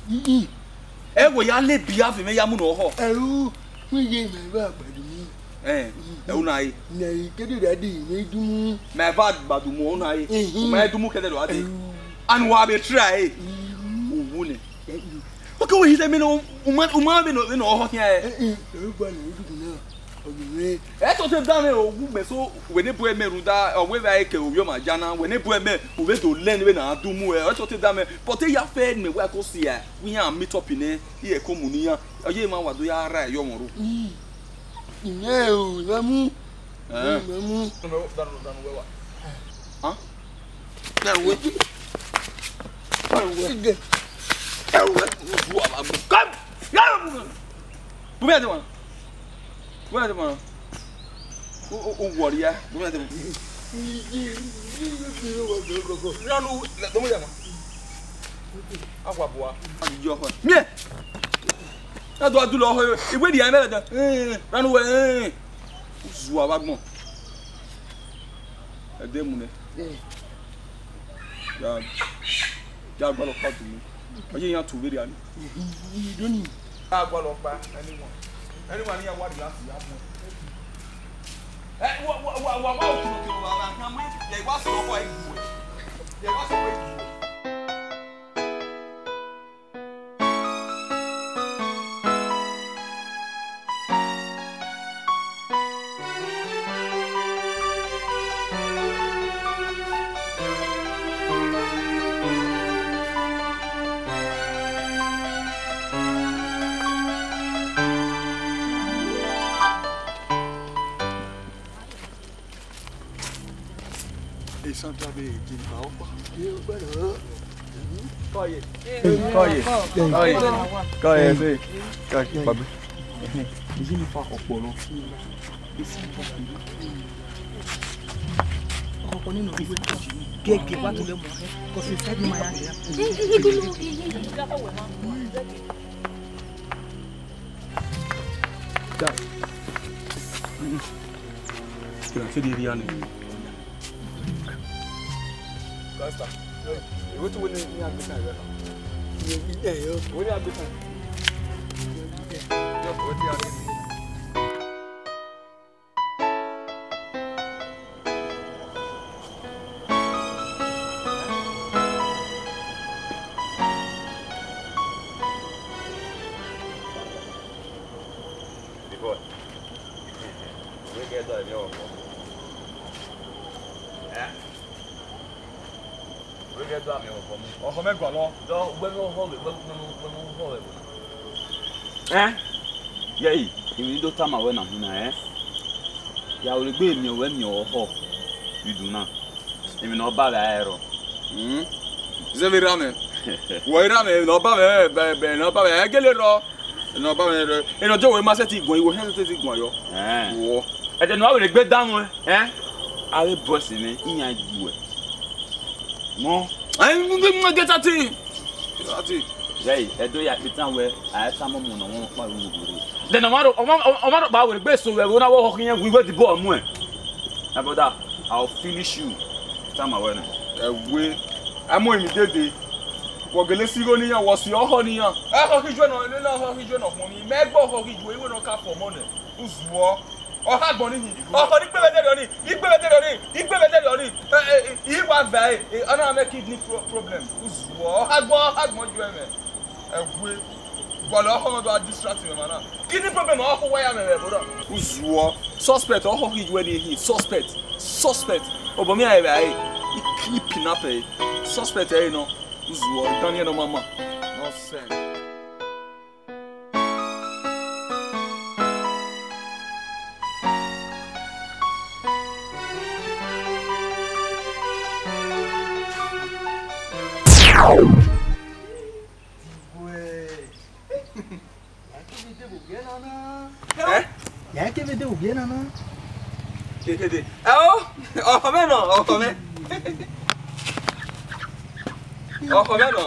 Ẹ wẹ ya lébi àbí mi yá mu náà họ. Ẹ̀rù. Wọ́n yé ìmọ̀ ẹ̀rọ àgbàdo mi. Ẹ, ẹ, una ye. Na ye kede da de me dumu. Ma va gbadu mu una ye. Mhm. Ma dumu kede do ade. Anu wa be try e. Owu ne. Okay, we hit me no, uma, uma be no, no ho kia e. Eh, eh, e gba na dudu na. Oye. E to te da me owu me so we ne boy me runda, o we va e ke o yo ma jana, we ne boy me, o we do learn we na dumu e. E to te da me, but e ya fe me we ko si e. We ya meet up in e, e ko mu ni ya. Oye ma wa do ya ra yo mo ru. Ìyẹn ò lọ mú. Ẹ. Ìyẹn ò lọ mú. Dànù, dànù, dànù wẹ́wà. Hàn? Dànù wẹ́. Dànù wẹ́. Ìgè. Ẹ Gu mwẹ dee mwa. Gu mwẹ dee mwa. U, u, u worry ya. Gu mwẹ dee mwa. Ranu, le, do mu ya mwa. Akwa bua. Yo, mie. Na do a du lọ hẹ. Iwe di ya mẹ dee. Ranu wẹ. Zua vbe agbọn. Ẹdẹ mu nẹ. Ya, ya gbalọ kpa tu mi. Ọ ye iran tu vberriọ ni. Idoni. A gbalọ kpa, anyone. Anyone ni ya wa di lati ya mu. Eh, wa, wa, wa, wa, wa, okiro, okiro, wa, wa, ya mu, ya wa sọ ọkọ igbu. Ya wa sọ ọkọ igbu. Sandra vbe Jennifer ọkpa. Kọye. Kọye. Kọye. Kọye, see. Kọye, babe. Jennifer ọkpọlọ. Ọkpọlọ nínú ìwé gẹ́gẹ́ wá tó lè mọ̀ ẹ́. Kò sí sẹ́ni máa yá. Kira se di ria ni. Pastor, ewe tu wene ni agbe kan yo. Wene agbe kan. Yo, wene agbe kan. Before. Wẹ gẹ dọ ẹmwẹ ọkọ. Eh? Wẹ gẹ dọ ẹmwẹ ọkọ mu. Ọkọ mẹ gualọ. Dọ, wẹ mẹ ọhọ, wẹ, wẹ, wẹ, wẹ mẹ ọhọ, wẹ. Eh? Yẹi, emwi ne I do tama wẹ na hin na, eh? Ya wẹ egbe miẹn wẹ miẹn ọhọ, vbe idu na. Emwi ne ọ ba vbe a rọ. Hmm? Zẹ vbe rra mẹ. Wẹ i rra mẹ, emwi ne ọ ba mẹ, bẹ, bẹ, ne ọ ba mẹ, ẹ gele rọ. Emwi ne ọ ba mẹ rọ. Emwi ne ọ jọ wẹ ma sẹtin guan, iwẹ hẹn sẹtin guan yọ. Eh. Wọ. Ẹdẹ ne ọ wẹ egbe danmwẹ, eh? Avbe boys mwẹ, iran gbuẹ. Mọ. Ai, mu, mu, mu, get that thing. Get that thing. Yẹi, ẹdẹ ya kpitan wẹ, a i tama ọmọ ne ọmọ kpa ru ogbere. Then ọmọ ro, ọmọ, ọmọ ro kpa wẹ egbe so wẹ, wẹ na wọ họkhiẹn wẹ, wẹ dibọ ọmọ ẹ. My brother, I'll finish you. Tama wẹ na. Ẹwe, amọ emi dede. Wọ gele si igho ne iran, wọ si ọhọ ne iran. Ọhọ khijuẹ nọ, ne ọhọ khijuẹ nọ khuọnmwi. Mẹ gbe ọhọ khijuẹ, iwẹ nọ ka fọ ọmọ nẹ. Uzuọ. Ọ ha gbọn ni hin. Ọhọ ni gbẹvbe dẹrriọ ni, i gbẹvbe dẹrriọ ni, i gbẹvbe dẹrriọ ni. Ẹ, ẹ, ẹ, i wa vẹ, ẹ, ẹ, ọ na mẹ kidney pro-, problem. Uzuọ, ọ ha gbọn, ọ ha gbọn ju ẹmwẹ. Ẹwe, gualọ ọhọ mẹ do a distract mwẹ ma na. Kidney problem ọ khu wa ya mwẹ vbe ẹvbo na. Uzuọ, suspect, ọhọ hi ju ẹre hin, suspect, suspect. Obọ mi a ẹvbo ẹre, i clip kidnapper, suspect ẹre nọ. Uzuọ, Daniel nọ mama. Nonsense. Eh? Ya kevbe de vbe ubiẹ na na. Kekede. Ẹ o, ọkhọ mwẹ nọ, ọkhọ mwẹ. Ọkhọ mwẹ nọ.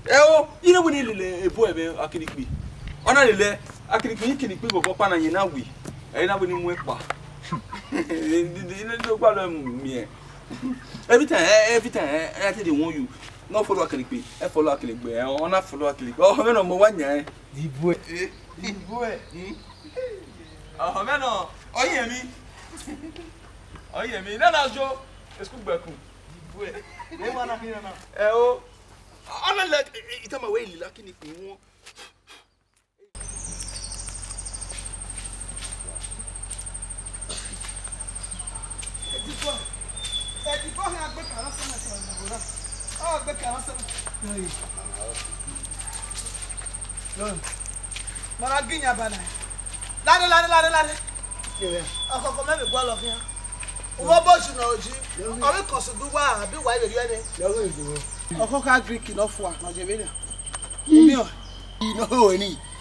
Ẹ o, I na wẹ ne I lele ebo ẹmwẹ Akinikpi. Ọ na lele Akinikpi, Akinikpi vbe ọkpa na yẹn na wi. Ẹ na wẹ ne I mu ẹkpa. I na do gbalọ mu miẹn. Every time, eh, every time, eh, I tell dey warn you. No follow Akinikpi. I follow Akinikpi. Eh, ọ na follow Akinikpi. Ọ mẹ nọ mo wa yan. Dibue. Eh? Dibue. Hmm? Ọ mẹ nọ. Ọ yẹn mi. Ọ yẹn mi. Na na jo. Esku gbẹkun. Dibue. Ẹ wa na hin na. Ẹ o. Ọ na lẹ, eh, eh, itama wẹ ilila Akinikpi wọn. Ẹdibọ, ẹdibọ hẹ agbẹka na sẹ mẹ sẹ ọna. Ọ agbẹka na sẹ mẹ. Mana gin yan ba na. Lare, lare, lare, lare. Ọkọkọ mẹ vbe gualọ khian. Uwẹ ọbọ ju nọ ji. Ọ vbe kọsẹ udu wa, abi wa vbe rhie ẹre. Ọkọkọ Greek nọ fua, nọ je vbe na. Umi ọ. Nọ ho ni.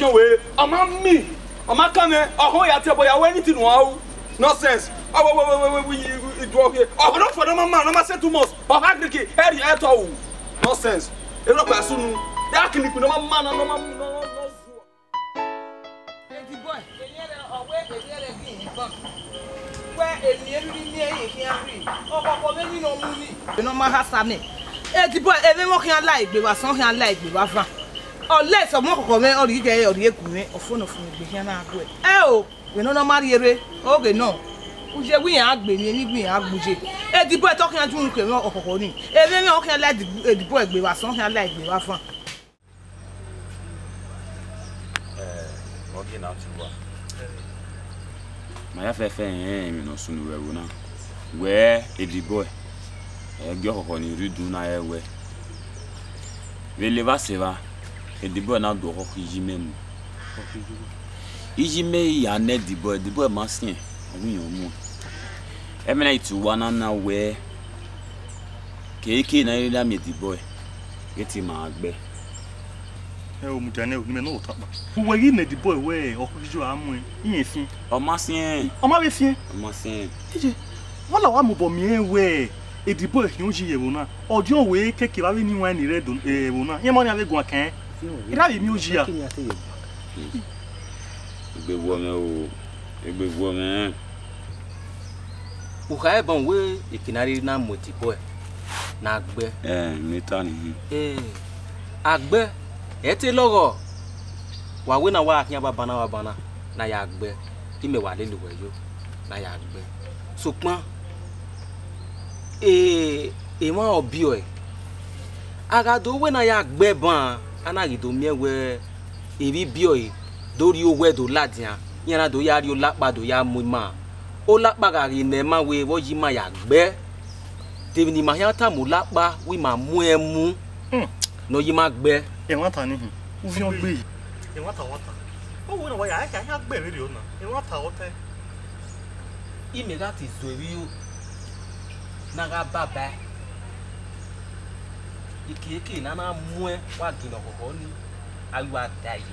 ọdiọn wẹ, ọ ma mi, ọ ma kan mwẹ, ọ họn ya tie ẹbọ ya wẹ anything ne uwa ru. Nonsense. Ọ wẹ, wẹ, wẹ, wẹ, wẹ, wẹ, iduọ khe. Ọ họn fọ ne ọ ma ma, ne ọ ma say too much. Ọ ha Greek, ẹ ri ẹ tọ ru. Nonsense. Erọkpa sunu. Ya kini kpini ọ ma ma na, ne ọ ma mu, ne ọ, ne ọ zuọ. Edibọe, emwi ẹrẹ, ọ wẹ emwi ẹrẹ ghi hin ban. Wẹ emwi erhirhi miẹn ẹre khian rri, ọkhọkhọ vbe ni ne ọ mu ni. Vbe ne ọ ma ha sa mẹ. Edibọe, emwi ẹmwẹ ọ khian la egbe vbe asọn, ọ khian la egbe vbe avan. Unless ọmọ ọkhọkhọ mwẹ, ọ rhie ighe, ọ rhie gu mwẹ, ọ fo ne ọ fo egbe khian na guẹ. Ẹ o, vbe ne ọ ma rhie rre, oghe nọ. Uye wẹ iran gbe emwi, emwi wẹ iran gbe uye. Edibọe, te ọ khian ju unu ke emwi ọkhọkhọ ni. Emwi ẹmwẹ ọ khian la Edi-, Edibọe egbe vbe asọn, ọ khian la egbe vbe avan. Ẹ, ọ gie na tuẹ uwa. Ma ya fẹfẹ rẹn emwi ne ọ sunu vbe ẹvbo na. Wẹ Edibọe, ẹ gie ọkhọkhọ ni rhie udu na rẹn wẹ, vbe levba sẹ evba, Edibọe na do ọkhọkhọ iye imẹ mu. Iye imẹ ya nẹ Edibọe, Edibọe ma siẹn, ọ wẹ iran muẹn. Ẹmwẹ na i tuẹ uwa na na wẹ, keke ne a rhirhi miẹn Edibọe, ghẹ te ima gbe. Ẹ o, mudia nẹ o, ne imẹ ne ọ ta kpa. Uwẹ ghi nẹ Edibọe wẹ ọkhọ iye a muẹn, irẹn fiẹn. Ọ ma siẹn. Ọ ma vbe fiẹn. Ọ ma siẹn. Iye, wẹ la wa mobọ miẹn wẹ Edibọe khian uyi ye ẹvbo na. Ọdiọn wẹ keke vbe avbe eni wain ni rre do, eh, ẹvbo na. Iran ma nian vbe guan kẹn. I ra vbe miẹn uyi a. Egbe vuọ mwẹ o, egbe vuọ mwẹ. U kha ẹbọn wẹ eke ne a rhirhi na mu Edibọe na gbe. Ẹ, ne I ta ni hin. Ẹ, a gbe, ẹ te lọghọ, wa wẹ ne a wa khian banbanna banbanna ne a ya gbe, imẹ wa lele uwẹ yo ne a ya gbe. Sokpan, e, emwa ọbiọe, a gha do wẹ ne a ya gbe ban, a na ghi do miẹn wẹ emwi ibiọe do rhie owẹ do ladian, iran na do ya rhie olakpa do ya mu ima. Olakpa gha ghi nẹ ima wẹ vbe ọ yi ima ya gbe, de emwi ne ima khian tama olakpa wẹ ima mu ẹn mu, Hmm. ne ọ yi ima gbe. Ẹmwata ni hin, u viọ gbe. Ẹmwata, ẹmwata. Ọ wẹ ne wa ya, a khian gbe vberriọ na. Ẹmwata ọtẹn. Imẹ gha te zo emwi yo, ne a gha baba ẹe. Ekiekie ne a na muẹn wa ginna ọkhọkhọ ni, a ghi wa da yi.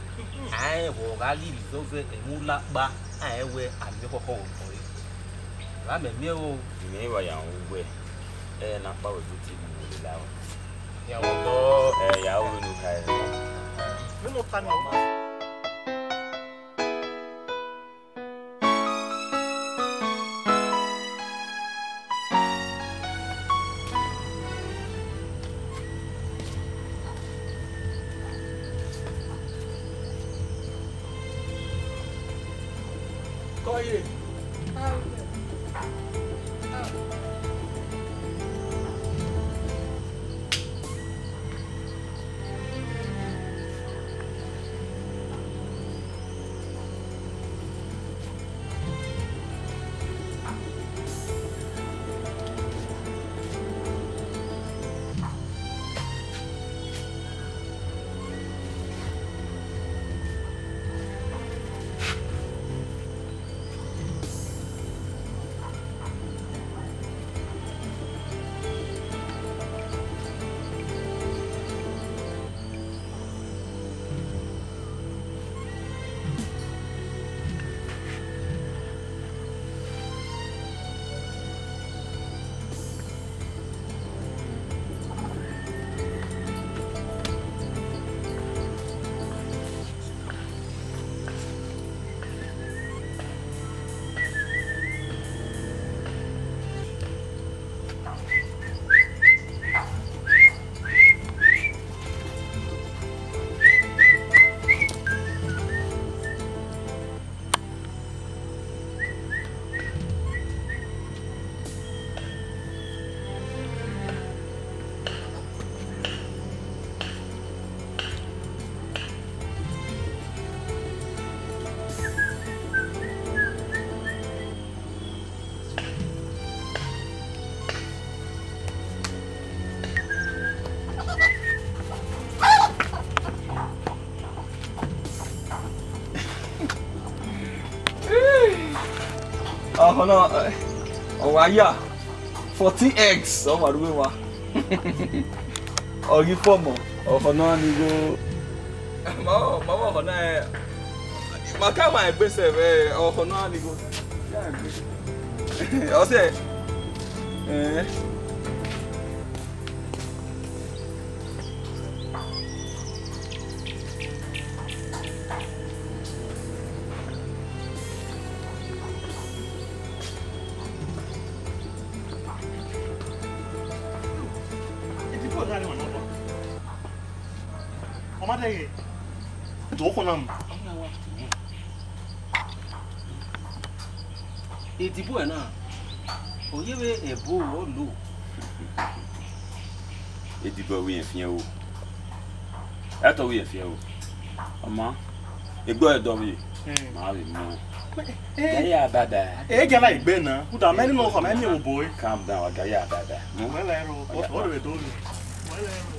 A rẹn vbe ọ gha ghi resolve ẹmwẹ olakpa, a rẹn wẹ a miẹn ọkhọkhọ vbe obọ ẹre. Vbe amẹ miẹn o. Imẹ i wa ya rẹn uwẹ, ẹ na kpa wẹ do te mu lele aro. Ya wẹ ọdọ, ẹ ya ru enu kha ẹre. Vbene ọ ta ni ọ ma. Ọkhọ na, eh, ọ wa ya fourteen eggs, ọ wa ru wa. Ọ ghi fọmọ, ọkhọ na ni gho. Ma, ma, ọkhọ na, eh, ma ka ma egbe sẹ vbe ọkhọ na ni gho. Ọ sẹ, eh. Edibo na rẹn ọmwa nọ. Ọ ma dẹghe. Do khuan na mu. Edibo ẹre na, ọ yevbe ẹbo ọ lo. Edibo wẹ irẹn fian o. Ẹtọ wẹ irẹn fian o. Ọ ma, egbe ọre dọvbe, hmm, ma vbe mu ẹn. Gari a baba. E gia la egbe na, uda mẹ ni nọ kha, mẹ miẹn vbe obo ẹre. Calm down, wa gari a baba. Hmm? Wẹ lẹ ro, ọ rre do ri. Wẹ lẹ ro.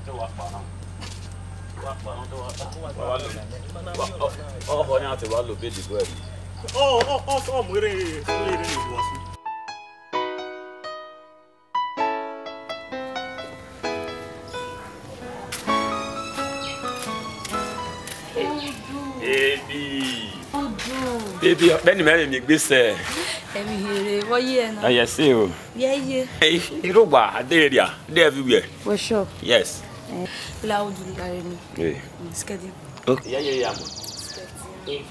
Te wa kpa na. Wa kpa na, te wa kpa. Wa lo. Wa, ọ, ọ, ọ, ọ, ọ, ọ, ọ, mu ere, mu ere, wa su. Baby. Baby, vbene mẹ vbe miẹn egbe sẹ. Emwi hiere, vbọ ye na? Ah, yes, o. Ye, ye. Hey, irogba, I dey area, dey everywhere. Wẹ sure? Yes. Eh, la udu la re ni. Hey. Mm, skedi. Okay. Yeah, yeah, yeah, man. Skedi.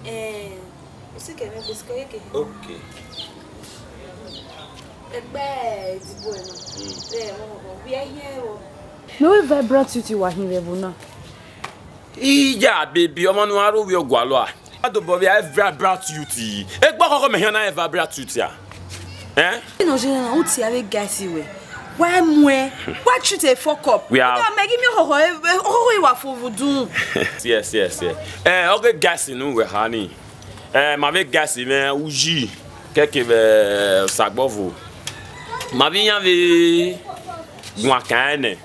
Eh, usikẹ mwẹ gbe sikẹ ye ke. Okay. Egbe Edibo ẹre na. Mm. Eh, mo, mo, we are here, o. No, we vibrant city wa hin vbe ẹvbo na. Iya, baby, ọmọ ne u gha ro vbe ọgualọ a. A do bọ vbe a vibrant youth. Egbe ọkhọkhọ mẹ hia na vibrant youth a. Eh? Ino je na uti ave guys we. Wa mu ẹ, wa treat a fuck up. We are. Wa mẹ gi mi ọkhọkhọ, ọkhọkhọ wa fo vudun. Yes, yes, yes. Eh, okay, guys, nu we hani. Eh, ma vbe guys mwẹ uyi, kẹke vbe Osagbọvo. Ma vbe iran vbe guan kan nẹ.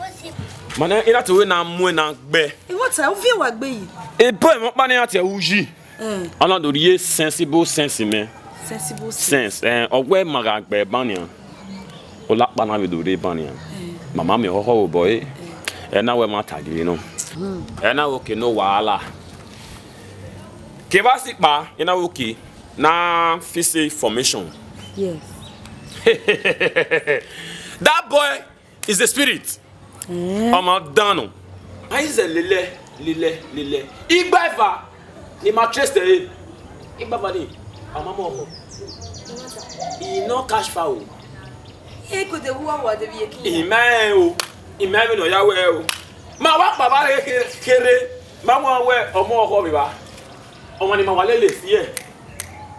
Ma na, ina te wẹ na mu ẹ na gbe. Ivọ ta, u viẹ wa gbe yi? Ebo ẹmwẹ ọkpa ne iran tie uyi. Eh. Ọ na do rhie sensible sense mẹ. Sensible sense. Sense, eh, ọ wẹ ma gha gbe ban nian. Olakpa na vbe do rre ban nian. Eh. Ma ma miẹn ọhọhọ vbe obọ ẹre. Eh. Ẹ na wẹ ma ta gele nọ. Hmm. Ẹ na wẹ oke no wahala. Kevbe a si kpa, ẹ na wẹ oke na fix information. Yes. That boy is a spirit. Eh. Ọmọ dan nọ. A i zẹ lele, lele, lele. Igba eva ni ma trust ẹre. Igba eva ni, a ma mu ọkhọ. I no catch fowl. E ko de wu wa de bi ye kin. I ma rẹn o. I ma rẹn vbene ọ ya wẹ o. Ma wa kpa vba khere, khere. Ma wa wẹ ọmọ ọkhọ vbe evba. Ọmọ ni ma wa lele fi ẹe.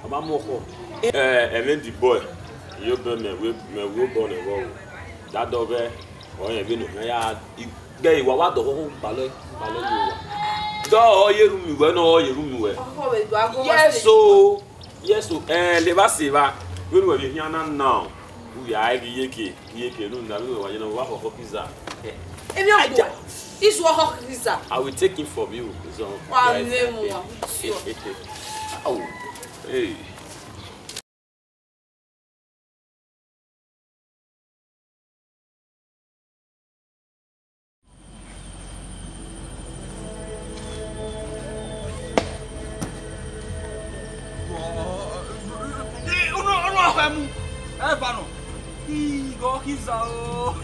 A ma mu ọkhọ. Eh, ẹmwẹ Edibo, iyobọ mẹ, wẹ, mẹ wẹ obọ nẹ vbọ o. Dadọ ghẹ, ọ rẹn vbene ọ ya, gẹ wa wa dọghọ gbalẹ, gbalẹ ye owa. Dọ ọ ye ru mi wẹ, nọ ọ ye ru mi wẹ. Ọkhọ vbe do ago. Yes o. Yes o. Eh, levba se evba. Vbene uwẹ vbe hian na now. U ya ghi ye ke, ye ke, no, na, vbene uwẹ wa ye na, wa khọkhọ pizza. Eh. Emi ọgbo. Aja. Izu ọkhọ pizza. I will take him from you. So, wa guys, me mu wa. Au. Hey. Unu, unu ọkhọ mu. Eva nọ. Ii, gọ khiza o.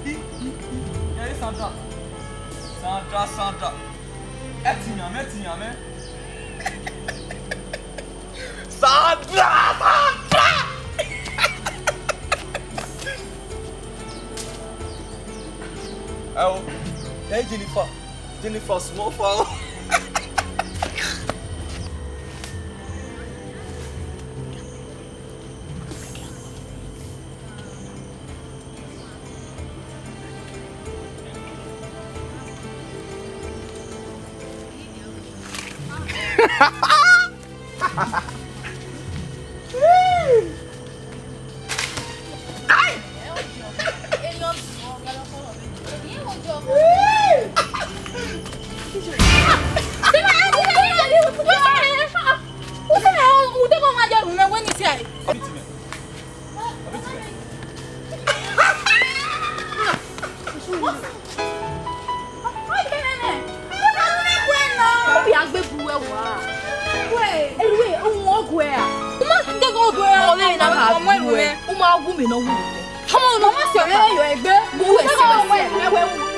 Ii, ii, ii. Ẹ, Sandra. Sandra, Sandra. Ẹ tiyan mẹ, ẹ tiyan mẹ. Sandra, Sandra! Ẹ o, ẹ Jennifer, Jennifer small fowl. Mẹ ne ọ wu. Ọmọ ne ọ ma si ọkpa. Ẹ yọ egbe. Wu ẹse, wu ẹse.